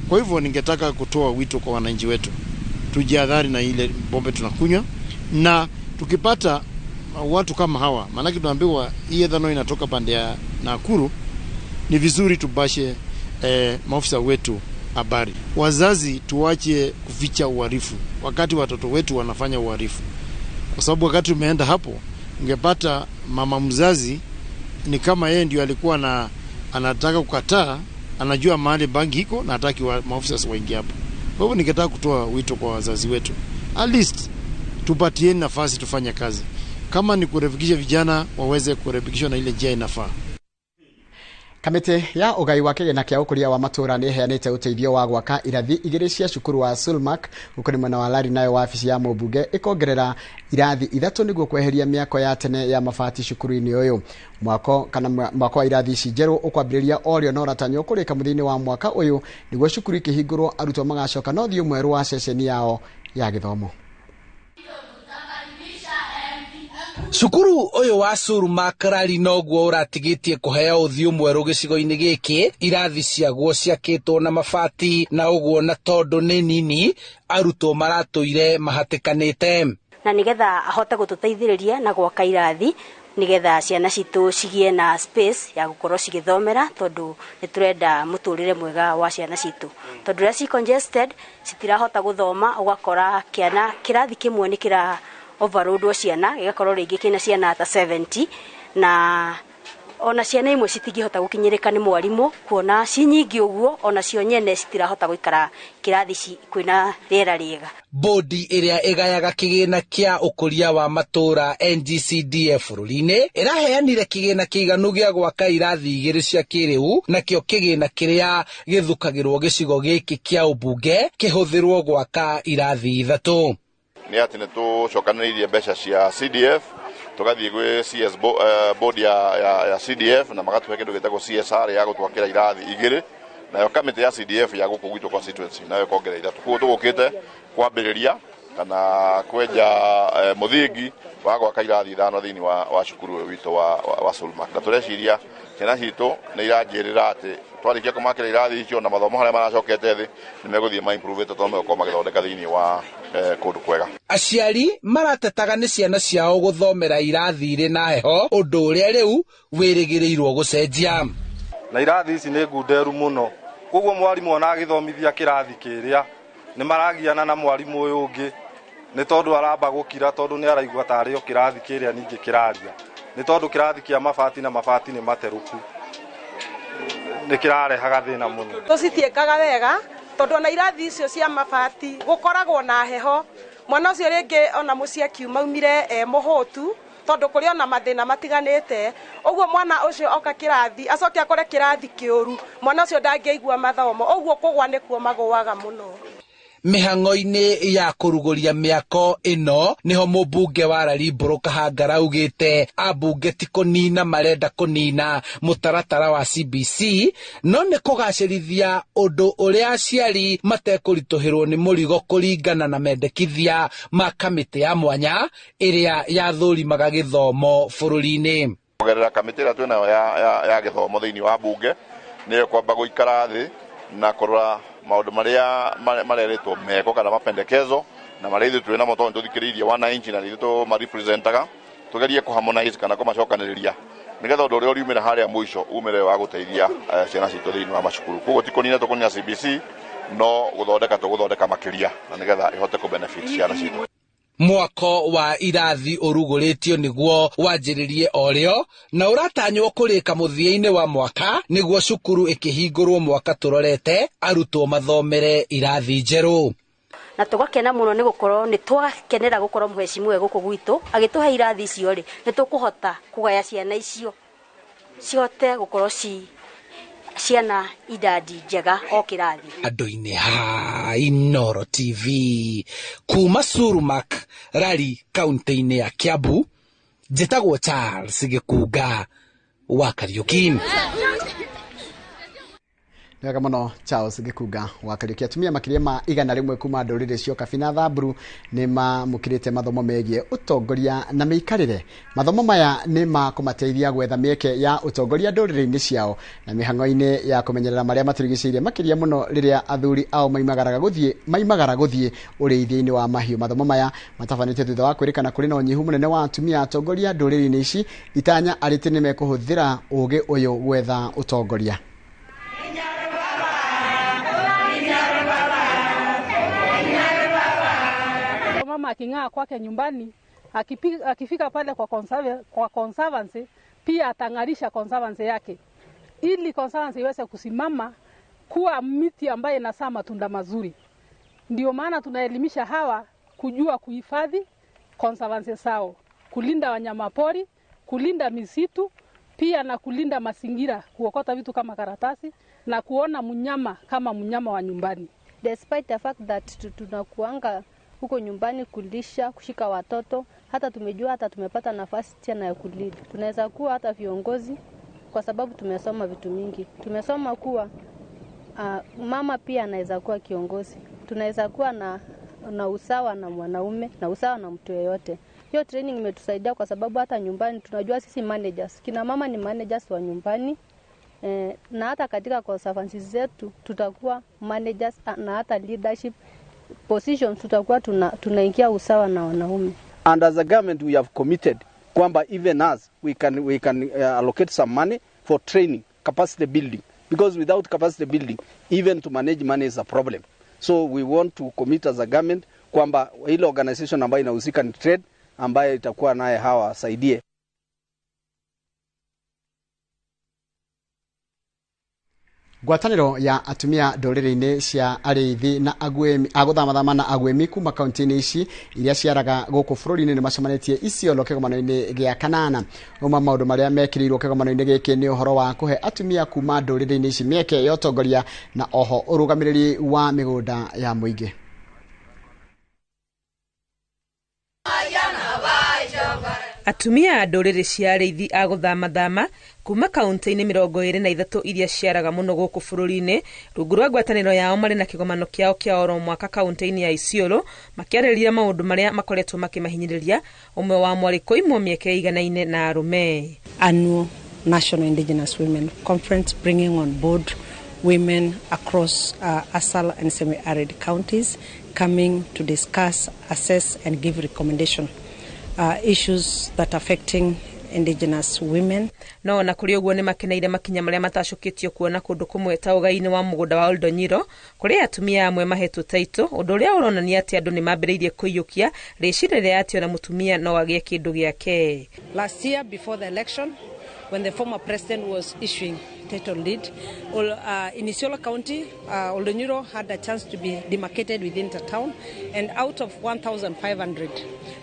Kwa hivyo ningetaka kutoa wito kwa wananchi wetu, tujihadhari na ile pombe tunakunywa, na tukipata watu kama hawa, maanake tunaambiwa hii ethanol inatoka pande ya Nakuru, ni vizuri tubashe maofisa wetu habari. Wazazi tuache kuficha uhalifu wakati watoto wetu wanafanya uhalifu, kwa sababu wakati umeenda hapo ungepata mama mzazi ni kama yeye ndio alikuwa na anataka kukataa, anajua mahali bangi iko na hataki maofisa waingie hapo. Kwa hivyo ningetaka kutoa wito kwa wazazi wetu, at least tupatieni nafasi tufanye kazi. Kama ni kurekebisha vijana waweze kurekebishwa na ile njia inafaa. Kamĩtĩ ya ũgai wa kĩgĩna kĩa ũkũria wa matũũra nĩ ĩheanĩte ũteithio wa gwaka irathi 2 cia cukuru wa Sulmak gũkũ nĩ mwena wa Lari, nayo wabici ya mũmbunge ĩkongerera irathi 3 nĩguo kweheria mĩako ya tene ya mabati cukuru-inĩ ũyũ. Mwako kana mwako wa irathi ici njerũ ũkwambĩrĩria orĩo na ũratanywo kũrĩka mũthia-inĩ wa mwaka ũyũ nĩguo cukuru ikĩhingũrwo arutwo magacoka na ũthiũ mwerũ wa ceceni yao ya gĩthomo. Cukuru ũyũ wa Sulmak Rari noguo ũratigĩtie kũheo ũthiũ mwerũ gĩcigo-inĩ gĩkĩ. Irathi ciaguo ciakĩtwo na mabati, na ũguo na tondũ nĩ nini arutwo maratũire mahatĩkanĩte, na nigetha ahote gũtũteithĩrĩria na gwaka irathi nigetha ciana citũ cigie na space ya gũkorwo cigĩthomera, tondũ nĩ tũrenda mũtũrĩre mwega wa ciana citũ, tondũ rĩrĩa ci congested citirahota gũthoma, ũgakora kĩana kĩrathi kĩmwe nĩ kĩra overload ciana, gĩgakorwo rĩngĩ kĩna ciana ta 70, na ona ciana imwe citingĩhota gũkinyĩrĩka nĩ mwarimũ kuona ci nyingĩ ũguo, ona cio nyene citirahota gũikara kĩrathi kwĩna rĩera rĩega. Bodi ĩrĩa ĩgayaga kĩgĩna kĩa ũkũria wa matũũra NGCDF bũrũri-inĩ ĩraheanire kĩgĩna kĩiganu gĩa gwaka irathi 2 cia kĩrĩu, nakĩo kĩgĩna kĩrĩa gĩthukagĩrwo gĩcigo gĩkĩ kĩa ũmbunge kĩhũthĩrwo gwaka irathi 3. Nĩ atĩ nĩ tũcokanĩrĩirie mbeca cia CDF tũgathiĩ gwĩ CS board ya CDF na magatũhe kĩndũ gĩtagwo CSR ya gũtwakĩra irathi 2, nayo kamĩtĩ ya CDF ya gũkũ gwitũ constituency nayo ĩkongerera 3. Koguo tũgũkĩte kwambĩrĩria kana kwenja mũthingi wa gwaka irathi 5 thĩinĩ wa cukuru ũyũ witũ wa Sulmak, na tũreciria Ciana citũ nĩ iranjĩrĩra atĩ twarĩkia kũmakĩra irathi icio na mathomo harĩa maracokete thĩ nĩ megũthiĩ ma improve tondũ megũkorwo magĩthondeka thĩinĩ wa kũndũ kwega. Aciari maratetaga nĩ ciana ciao gũthomera irathi irĩ na heho, ũndũ ũrĩa rĩu wĩrĩgĩrĩirwo gũcenjia. Na irathi ici nĩ ngunderu mũno, koguo mwarimũ ona agĩthomithia kĩrathi kĩrĩa nĩ maragiana na mwarimũ ũyũ ũngĩ nĩ tondũ aramba gũkira tondũ nĩ araigua tarĩ o kĩrathi kĩrĩa ningĩ kĩraria, nĩ tondũ kĩrathi kĩa mabati na mabati nĩ materũku, nĩ kĩrarehaga thĩna mũno. Tũcitiĩkaga wega tondũ ona irathi icio cia mabati gũkoragwo na heho, mwana ũcio rĩngĩ ona mũciĩ akiuma aumire e mũhũtu tondũ kũrĩ ona mathĩna matiganĩte, ũguo mwana ũcio oka kĩrathi acoke akore kĩrathi kĩũru, mwana ũcio ndangĩigua mathomo, ũguo kũgwa nĩkuo magũaga mũno. Mĩhang'o-inĩ ya kũrugũria mĩako ĩno nĩho mũmbunge wa Rarimbũrũ Kahangara augĩte ambunge ti kũnina marenda kũnina mũtaratara wa CBC, no nĩ kũgacĩrithia ũndũ ũrĩa aciari matekũritũhĩrwo nĩ mũrigo kũringana na mendekithia ma kamĩtĩ ya mwanya ĩrĩa yathũrimaga gĩthomo bũrũri-inĩ. Kũgerera kamĩtĩ ĩrĩa twĩnayo ya gĩthomo thĩinĩ wa bunge nĩyo kwamba gũikara thĩ na kũrora maũndũ marĩa mareretwo meko kana mapendekezo na marĩa ithuĩ twĩ namo tondũ nĩtũthikĩrĩirie wananchi na ithuĩ tũmarepresentaga, tũgerie kũharmonize kana kũmacokanĩrĩria nĩgetha ũndũ ũrĩa ũriumĩra harĩa mũico umĩre wa gũteithia ciana citũ thĩinĩ wa macukuru. Koguo ti kũnina tũkũnina CBC, no gũthondeka tũgũthondeka makĩria na nĩgetha ĩhote kũbenefit ciana citũ. Mwako wa irathi ũrugũrĩtio nĩguo wanjĩrĩrie o rĩo na ũratanywo kũrĩka mũthia-inĩ wa mwaka nĩguo cukuru ĩkĩhingũrwo mwaka tũrorete arutwo mathomere irathi njerũ. Na tũgakena mũno nĩ gũkorwo nĩ twakenera gũkorwo mũhecimiwa gũkũ gwitũ agĩtũhe irathi icio rĩ, nĩ tũkũhota kũgaya ciana icio cihote gũkorwo ci ciana idadi njega o kĩrathi. Andũ-inĩ ha Inooro TV kuma Surumak Rari kaunti-inĩ ya Kiambu, njĩtagwo Charles Gĩkunga wa Kariuki. Wega mũno Charles Gĩkunga wa Kariuki. Atumia makĩria ma 100 kuma ndũrĩrĩ cia Ũkabi na Thamburu nĩ mamũkĩrĩte mathomo megiĩ ũtongoria na mĩikarĩre. Mathomo maya nĩ ma kũmateithia gwetha mĩeke ya ũtongoria ndũrĩrĩ-inĩ ciao na mĩhang'o-inĩ ya kũmenyerera marĩa matũrigicĩirie, makĩria mũno rĩrĩa athuri ao maimagara gũthiĩ ũrĩithia-inĩ wa mahiũ. Mathomo maya matabanĩtio thutha wa kwĩrĩkana kũrĩ na ũnyihu mũnene wa atumia atongoria ndũrĩrĩ-inĩ ici. Itanya arĩtĩ nĩ mekũhũthĩra ũgĩ ũyũ gwetha ũtongoria. Mama aking'aa kwake nyumbani, akifika pale kwa conservancy pia atang'arisha conservancy yake ili conservancy iweze kusimama kuwa miti ambaye inazaa matunda mazuri. Ndio maana tunaelimisha hawa kujua kuhifadhi conservancy zao, kulinda wanyamapori, kulinda misitu pia na kulinda mazingira, kuokota vitu kama karatasi na kuona mnyama kama mnyama wa nyumbani. Despite the fact that tunakuanga huko nyumbani kulisha, kushika watoto, hata tumejua hata tumepata nafasi tena ya kulead. Tunaweza kuwa hata viongozi kwa sababu tumesoma vitu mingi. Tumesoma kuwa mama pia anaweza kuwa kiongozi. Tunaweza kuwa na usawa na mwanaume na usawa na mtu yeyote. Hiyo training imetusaidia kwa sababu hata nyumbani tunajua sisi managers. Kina mama ni managers wa nyumbani. Na hata katika conservancy zetu tutakuwa managers na hata leadership positions tutakuwa tunaingia usawa na wanaume. And as a government we have committed kwamba even us we can allocate some money for training, capacity building, because without capacity building even to manage money is a problem. So we want to commit as a government kwamba ile organization ambayo inahusika ni trade ambayo itakuwa naye hawa saidie. Ngwatanĩro ya atumia ndũrĩrĩ-inĩ cia arĩithi na agwĩmi agũthamathama na agwĩmi kuma kaunti-inĩ ici iria ciaraga gũkũ bũrũri-inĩ nĩmacemanĩtie Isiolo kĩgomano-inĩ gĩa kanana. Ũmwe maũndũ marĩa mekĩrĩirwo kĩgomano-inĩ gĩkĩ nĩ ũhoro wa kũhe atumia kuma ndũrĩrĩ-inĩ ici mĩeke ya ũtongoria na oho ũrũgamĩrĩri wa mĩgũnda ya mũingĩ. Atumia a ndũrĩrĩ cia arĩithi a gũthamathama kuma kaunti-inĩ 23 iria ciaraga mũno gũkũ bũrũri-inĩ rungu rwa ngwatanĩro yao marĩ na kĩgomano kĩao kĩa oro mwaka kaunti-inĩ ya Isiolo makĩarĩrĩria maũndũ marĩa makoretwo makĩmahinyĩrĩria, ũmwe wamo arĩ kũimwo mĩeke ĩiganaine na arũme. Annual National Indigenous Women Conference, bringing on board women across ASAL and semi-arid counties, coming to discuss, assess, and give recommendation issues that affecting indigenous women. No na kuri uguo ni makeneire makinya maria matacukitio kuona kundu kumwe ta ugai-ini wa mugunda wa Oldonyiro kuri atumia amwe mahetwo taito undu uria uronania ati andu ni mambiriirie kuiyukia riciria ria ati ona mutumia no agie kindu giake. Last year before the election, when the former president was issuing title deed, in Isiolo County, Oldonyiro had a chance to be demarcated within the town, and out of 1,500,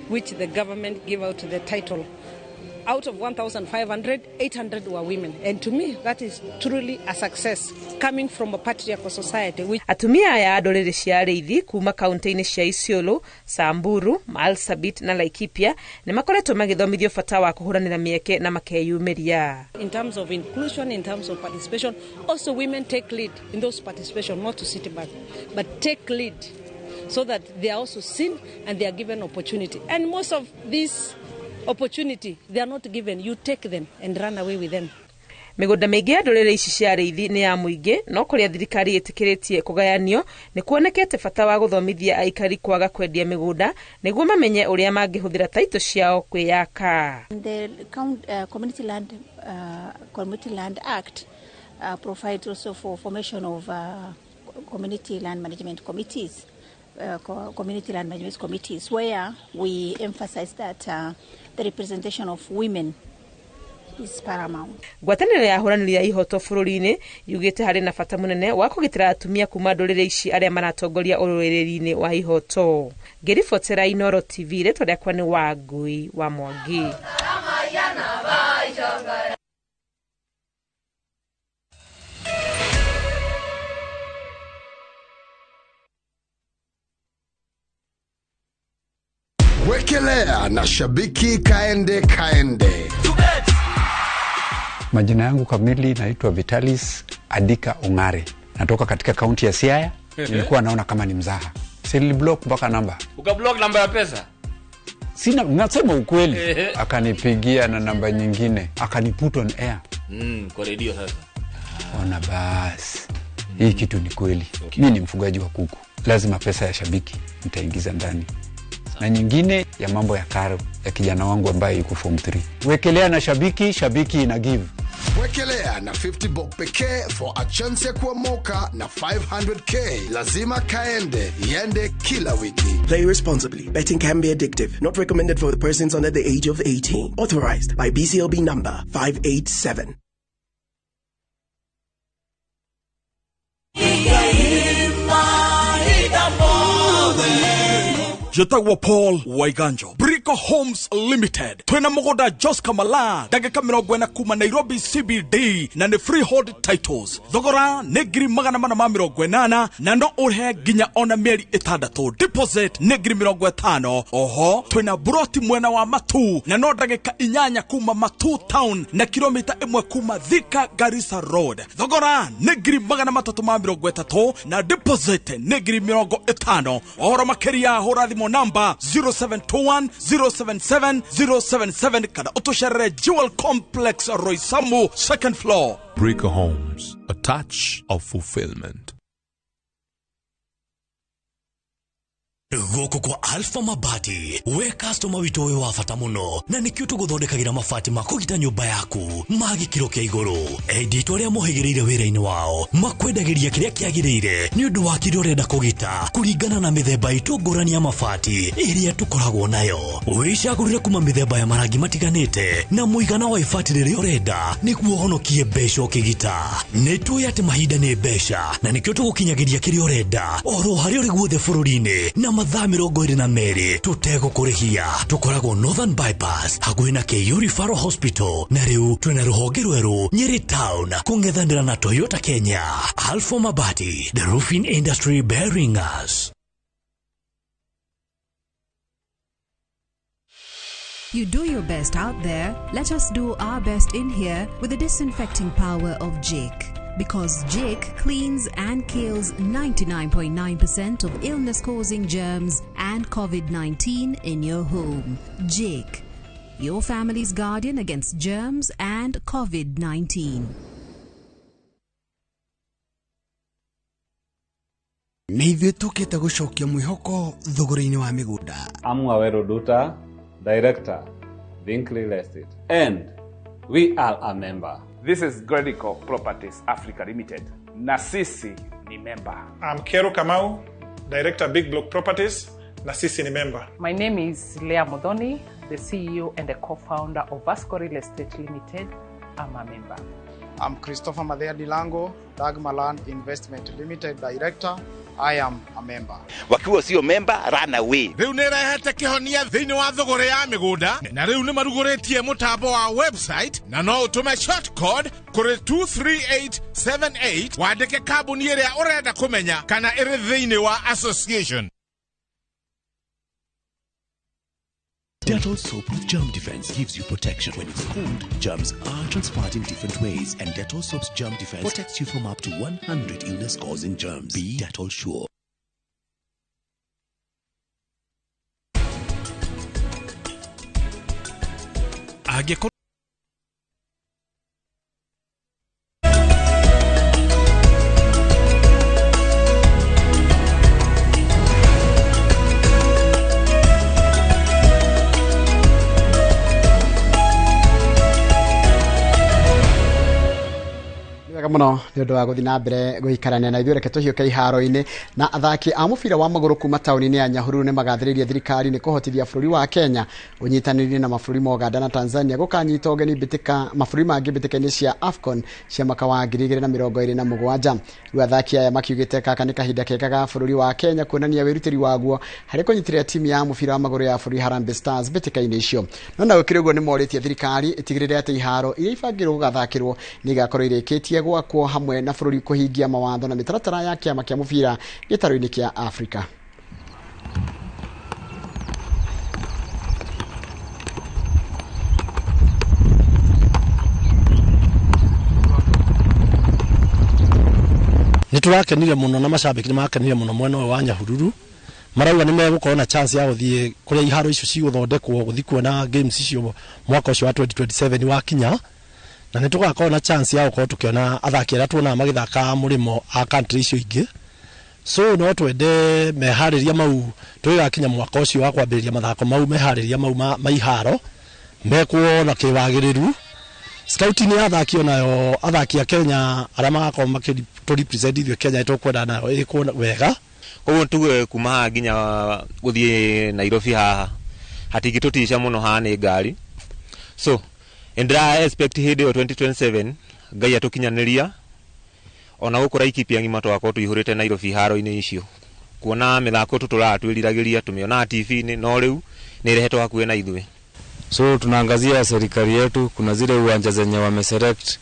which the government gave out the title, out of 1,500, 800 were women. And to me, that is truly a success coming from a patriarchal society. Which atumia aya ndũrĩrĩ cia arĩithi kuma kaunti-inĩ cia Isiolo, Samburu, Marsabit na Laikipia nĩ makoretwo magĩthomithio bata wa kũhũranĩra mĩeke na makeyumĩria. In terms of inclusion, in terms of participation, also women take lead in those participation, not to sit back, but take lead so that they are also seen and they are given opportunity. And most of these opportunity they are not given, you take them and run away with them. Migunda mingi ya ndũrĩrĩ ici cia arĩithi nĩ ya mũingĩ, no kũrĩa thirikari ĩtĩkĩrĩtie kũgayanio nĩ kuonekete bata wa gũthomithia aikari kwaga kwendia mĩgũnda nĩguo mamenye ũrĩa mangĩhũthĩra taito ciao kwĩyaka. The Community Land Act provides also for formation of community land management committees. Community land management committees, where we emphasize that the representation of women is paramount. Ngwatanĩro ya ahũranĩri a ihoto bũrũri-inĩ yugĩte harĩ na bata mũnene wa kũgitĩra atumia kuma ndũrĩrĩ ici arĩa maratongoria ũrũĩrĩri-inĩ wa ihoto. Ngĩribotera Inooro TV, rĩtwa rĩakwa nĩ Wangui wa Mwangi. Wekelea na shabiki kaende kaende. Majina yangu kamili naitwa Vitalis Adika Ongare. Natoka katika kaunti ya Siaya. Nilikuwa naona kama ni mzaha. Niliblock mpaka namba. Ukablock namba ya pesa? Sina, nasema ukweli. Akanipigia na namba nyingine, akaniput on air. Kwa radio sasa. Ona basi. Hii kitu ni kweli. Okay. Mimi ni mfugaji wa kuku. Lazima pesa ya shabiki nitaingiza ndani. Na nyingine ya mambo ya karo ya kijana wangu ambaye yuko form 3. Wekelea na shabiki, shabiki ina give. Wekelea na 50 bob pekee for a chance ya kuomoka na 500k. Lazima kaende, iende kila wiki. Play responsibly. Betting can be addictive. Not recommended for the persons under the age of 18. Authorized by BCLB number 587. Jetagwa Paul Waiganjo, Brico Homes Limited, twina mugoda Joska Mala, ndagika 40 kuma Nairobi CBD, na ni freehold titles. Thogora nĩ 480,000 na no ũrĩhe nginya ona mĩeri 6. Deposit nĩ 50,000. Oho twina broti mwena wa Matu na no ndagika 8 kuma Matu town na kilomita 1 kuma Thika Garissa Road. Thogora nĩ 330,000 na deposit nĩ 50,000. Ũhoro makĩria hũra thimũ namba 0721 077 077 kana utusherere Jewel Complex Roysambu second floor. Brico Homes, a touch of fulfillment. Gũkũ kwa Alpha Mabati, we customer witũ wĩ wa bata mũno, na nĩkĩo tũgũthondekagĩra mabati ma kũgita nyũmba yaku ma gĩkĩro kĩa igũrũ. Endia arĩa mohĩgĩrĩire wĩra-inĩ wao makwendagĩria kĩrĩa kĩagĩrĩire nĩ ũndũ wa kĩrĩa ũrenda kũgita kũringana na mĩthemba itũ ngũrani ya mabati ĩrĩa tũkoragwo nayo. Wĩcagũrĩre kuma mĩthemba ya marangi matiganĩte na mũigana wa ibati rĩrĩa ũrenda nĩguo ũhonokie mbeca ũkĩgita. Nĩ tũĩ atĩ mahinda nĩ mbeca na nĩkĩo tũgũkinyagĩria kĩrĩa ũrenda oro harĩa ũrĩ guothe bũrũri-inĩ na mathaa 22 tũtegũkũrĩhia. Tũkoragwo Northern Bypass hakuhĩ na KU Referral Hospital, na rĩu twĩna rũhonge rwerũ Nyeri Town kũng'ethanĩra na Toyota Kenya. Alpha Mabati, the roofing industry bearing us. You do your best out there, let us do our best in here with the disinfecting power of Jik. Because Jik cleans and kills 99.9% of illness-causing germs and COVID-19 in your home. Jik, your family's guardian against germs and COVID-19. Nĩ ithuĩ tũkĩte gũcokia mwĩhoko thogora-inĩ wa mĩgũnda. I'm Waweru Duta, Director, Think Real Estate, and we are a member. This is Gredico Properties Africa Limited, na sisi ni member. I'm Kero Kamau, Director Big Block Properties, na sisi ni member. My name is Leah Modoni, the CEO and the co-founder of Vasco Real Estate Limited. I'm a member. I'm Christopher Madea Dilango, Dagmaland Investment Limited Director. I am a member. Wakiwa sio member, run away. Rĩu nĩ ĩrehete kĩhonia thĩinĩ wa thogora ya mĩgũnda na rĩu nĩ marugũrĩtie mũtambo wa website na no ũtũme short code kũrĩ 23878 wandĩke kambuni ĩrĩa ũrenda kũmenya kana ĩrĩ thĩinĩ wa association. Dettol soap with germ defense gives you protection. When it's cold, germs are transferred in different ways, and Dettol soap's germ defense protects you from up to 100 illness-causing germs. Be Dettol sure. Muno nĩ ũndũ wa gũthiĩ na mbere gũikarania na ithuĩ, reke tũhiũke iharo-inĩ. Na athaki a mũbira wa magũrũ kuma taũni-inĩ ya Nyahururu nĩ magathĩrĩirie thirikari nĩ kũhotithia bũrũri wa Kenya ũnyitanĩri na mabũrũri ma Uganda na Tanzania gũkanyita ũgeni mbĩtĩka mabũrũri mangĩ mbĩtĩka-inĩ cia AFCON cia mwaka wa 2027. Rĩu athaki aya makiugĩte gaka nĩ kahinda kega ga bũrũri wa Kenya kuonania wĩrutĩri waguo harĩ kũnyitĩrĩra timu ya mũbira wa magũrũ ya bũrũri Harambee Stars mbĩtĩka-inĩ icio. No na gũkĩrĩ ũguo nĩ morĩtie thirikari ĩtigĩrĩre atĩ iharo iria ibangĩrwo gũgathakĩrwo nĩ igakorwo irĩkĩtie gwakwo hamwe na bũrũri kũhingia mawatho na mĩtaratara ya kĩama kĩa mũbira gĩtarũ-inĩ kĩa Afrika. Nĩ tũrakenire mũno na macambĩki nĩ makenire mũno mwena ũyũ wa Nyahururu, marauga nĩ megũkorwo na chance ya gũthiĩ kũrĩa iharo icio cigũthondekwo gũthiĩ kuona games icio mwaka ũcio wa 2027 wakinya, na nĩ tũgakorwo na chance ya gũkorwo tũkĩona athaki arĩa tuonaga magĩthaka mũrĩmo a country icio ingĩ. So no twende meharĩria mau tũgĩgakinya mwaka ũcio wa kwambĩrĩria mathako mau, meharĩria mau ma iharo mekwo na kĩwagĩrĩru. Scouting ya athaki onayo, athaki a Kenya arĩa magakorwo makĩtũ represent ithuĩ Kenya nĩtũkwenda nayo ĩkwo wega. Koguo tuge kuma haha nginya gũthiĩ Nairobi haha hatingĩtũtica mũno, haha nĩ ngari. So ndĩra expect hĩndĩ ĩyo 2027 Ngai atũkinyanĩria ona gũkũ Laikipia ng'ima tũgakorwo tũihũrĩte Nairobi iharo-inĩ icio, kuona mĩthako tũtũraga twĩriragĩria tũmĩonaga TV-inĩ, no rĩu nĩ ĩrehetwo hakuhĩ na ithuĩ. So tunaangazia serikali yetu, kuna zile uwanja zenye wameselect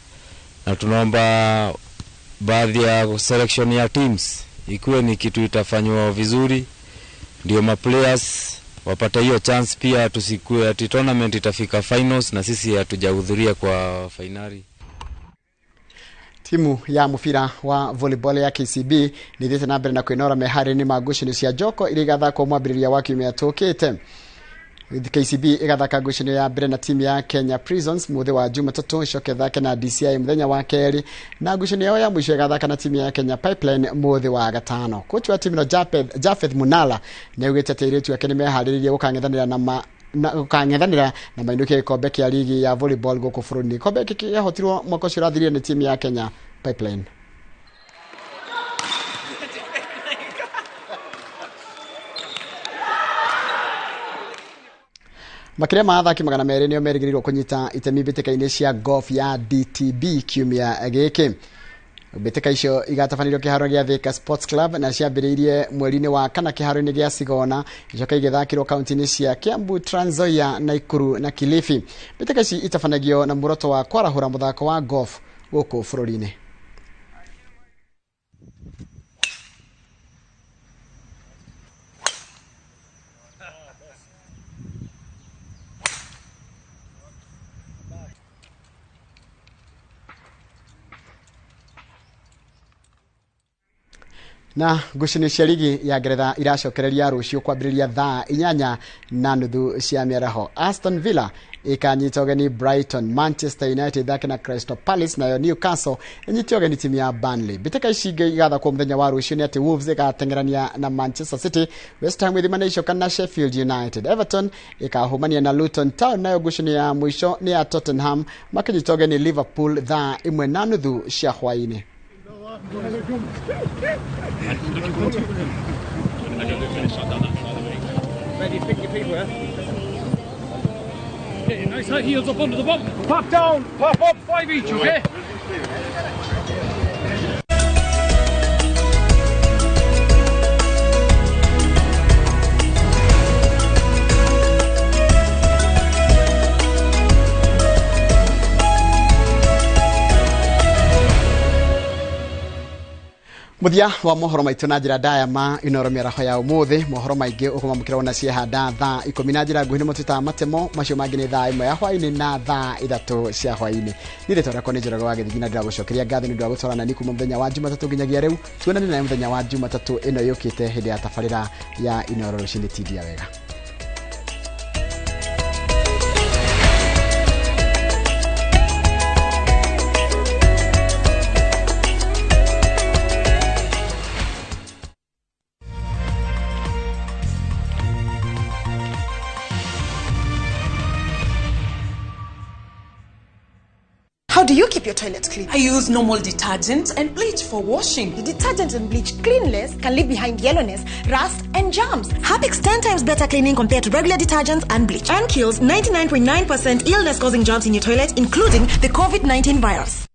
na tunaomba baadhi ya selection ya teams ikuwe ni kitu itafanywa vizuri, ndio ma players wapate hiyo chance pia, tusikue ati tournament itafika finals na sisi hatujahudhuria kwa finali. Timu ya mũbira wa volleyball ya KCB nĩ ĩthiĩte na mbere na kwĩnora meharĩria ma ngucanio cia Joko iria igathakwo mwambĩrĩria wa kiumia tũkĩte. KCB ĩgathaka ngucanio ya mbere na timu ya Kenya Prisons mũthĩ wa Jumatatũ, ĩcoke ĩthake na DCI mũthenya wa kerĩ, na ngucanio yao ya mũico ĩgathaka na timu ya Kenya Pipeline mũthĩ wa gatano. Kochi wa timu ĩno Japheth Munala nĩ augĩte atĩ airĩtu ake nĩ meharĩrĩirie gũkang'ethanĩra na mainũkie gĩkombe kĩa ligi ya volleyball gũkũ bũrũri-inĩ. Gĩkombe gĩkĩ kĩahotirwo mwaka ũcio ũrathirire nĩ timu ya Kenya Pipeline. Makĩria ma athaki 200 nĩo merĩgĩrĩirwo kũnyita itemi mbĩtĩka-inĩ cia golf ya DTB kiumia gĩkĩ. Mbĩtĩka icio igatabanĩrio kĩharo gĩa Thika Sports Club na ciambĩrĩirie mweri-inĩ wa kana kĩharo-inĩ gĩa Sigona, icoke igĩthakĩrwo kaunti-inĩ cia Kiambu, Trans Nzoia, Nakuru na Kilifi. Mbĩtĩka ici itabanagio na muoroto wa kwarahũra mũthako wa golf gũkũ bũrũri-inĩ. Na ngucanio cia ligi ya Ngeretha iracokereria rũciũ kwambĩrĩria thaa 8:30 cia mĩaraho. Aston Villa Ĩkanyita ũgeni Brighton, Manchester United ĩthake na Crystal Palace, nayo Newcastle ĩnyite ũgeni timu ya Burnley. Mbĩtĩka ici ingĩ igathakwo mũthenya wa rũciũ nĩ atĩ Wolves ĩgateng'erania na Manchester City, West Ham ĩthimane icoka na Sheffield United, Everton ĩkahũmania na Luton Town, nayo ngucanio ya mũico nĩ ya Tottenham makĩnyita ũgeni Liverpool thaa 1:30 cia hwaĩ-inĩ. Ready, pick your people, eh? Okay, nice high heels up under the bump. Pop down, pop up, 5 each, okay? Muthia wa mohoro maitu na njira ndaya ma Inoro mĩaraho ya ũmũthĩ. Mohoro maingĩ ũkũmamũkĩra ona ciehanda thaa 10 na njĩra nguhĩ nĩmo twĩtaga matemo, macio mangĩ nĩ thaa 1 ya hwaĩ-inĩ na thaa 3 cia hwaĩ-inĩ. Niĩ rĩtwa rĩakwa nĩ Njoroge wa Gĩthigi na ndĩragũcokeria ngatho nĩ ũndũ wa gũtwarana nani kuma mũthenya wa Jumatatũ nginyagia rĩu. Tuonane nawe mũthenya wa Jumatatũ ĩno yũkĩte hĩndĩ ya tabarĩra ya Inoro rũcinĩ. Tindia wega. How do you keep your toilet clean? I use normal detergent and bleach for washing. The detergent and bleach cleanless can leave behind yellowness, rust, and germs. Harpic's 10 times better cleaning compared to regular detergents and bleach, and kills 99.9% illness-causing germs in your toilet, including the COVID-19 virus.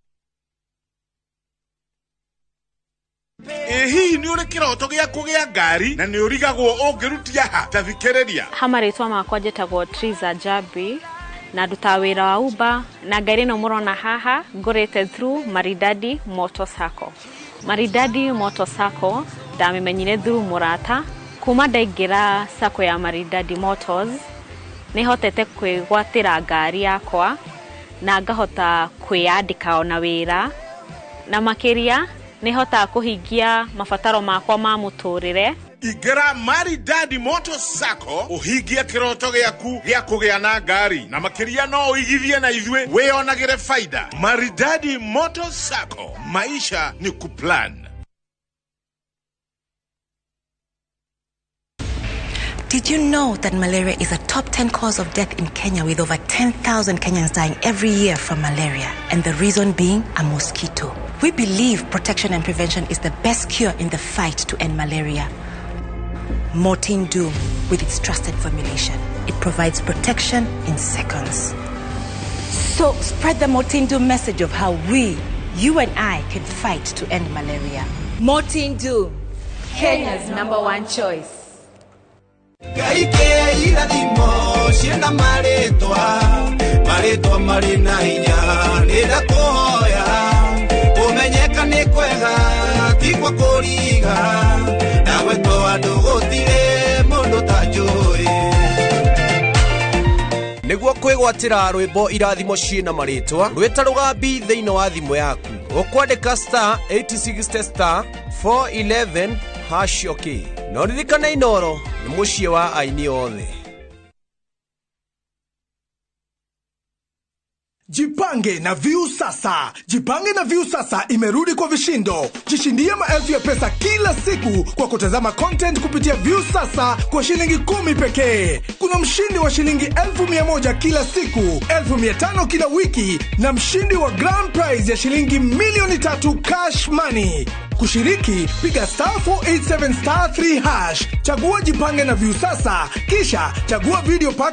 Ĩ hihi nĩ ũrĩ kĩroto gĩa kũgĩa ngari na nĩ ũrigagwo ũngĩrutia ha? Ta thikĩrĩria. Ha marĩtwa makwa njĩtagwo Triza Jabi na ndutaga wĩra wa Uber, na ngari ĩno mũrona haha ngũrĩte through Maridadi Motor Sacco. Maridadi Motor Sacco ndamĩmenyire through mũrata. Kuma ndaingĩra sacco ya Maridadi Motors nĩhotete kwĩgwatĩra ngari yakwa na ngahota kwĩyandĩka ona wĩra, na makĩria nĩhotaga kũhingia mabataro makwa ma mũtũrĩre. Ingĩra Maridadi Motor Sacco ũhingie kĩroto gĩaku gĩa kũgĩa na ngari, na makĩria no ũigithie na ithuĩ wĩyonagĩre faida. Maridadi Motor Sacco, maisha ni kuplan. Did you know that malaria is a top 10 cause of death in Kenya, with over 10,000 Kenyans dying every year from malaria, and the reason being a mosquito? We believe protection and prevention is the best cure in the fight to end malaria. Mortein Doom, with its trusted formulation, it provides protection in seconds. So spread the Mortein Doom message of how we, you and I, can fight to end malaria. Mortein Doom, Kenya's #1 choice. Gaike irathimo ciena marĩtwa, marĩtwa marĩ na hinya, nĩndakũhoya kũmenyeka nĩ kwega ti gwa kũriga, na gwetwo andũ gũtirĩ mũndũ ta njũĩ. Nĩguo kwĩgwatĩra rwĩmbo irathimo ciĩna marĩtwa, rwĩta rũgambi thĩinĩ wa thimũ yaku. Ũkwandĩka star 860 star 411 hash okay. No ririkana Inoro nĩ mũciĩ wa aini othe. Jipange na View Sasa. Jipange na View Sasa imerudi kwa vishindo. Jishindie maelfu ya pesa kila siku kwa kutazama content kupitia View Sasa kwa shilingi 10 pekee. Kuna mshindi wa shilingi 1,100 kila siku, 5,000 kila wiki, na mshindi wa grand prize ya shilingi 3,000,000 cash money. Kushiriki, piga star 487 star 3 hash. Chagua Jipange na View Sasa, kisha chagua video pack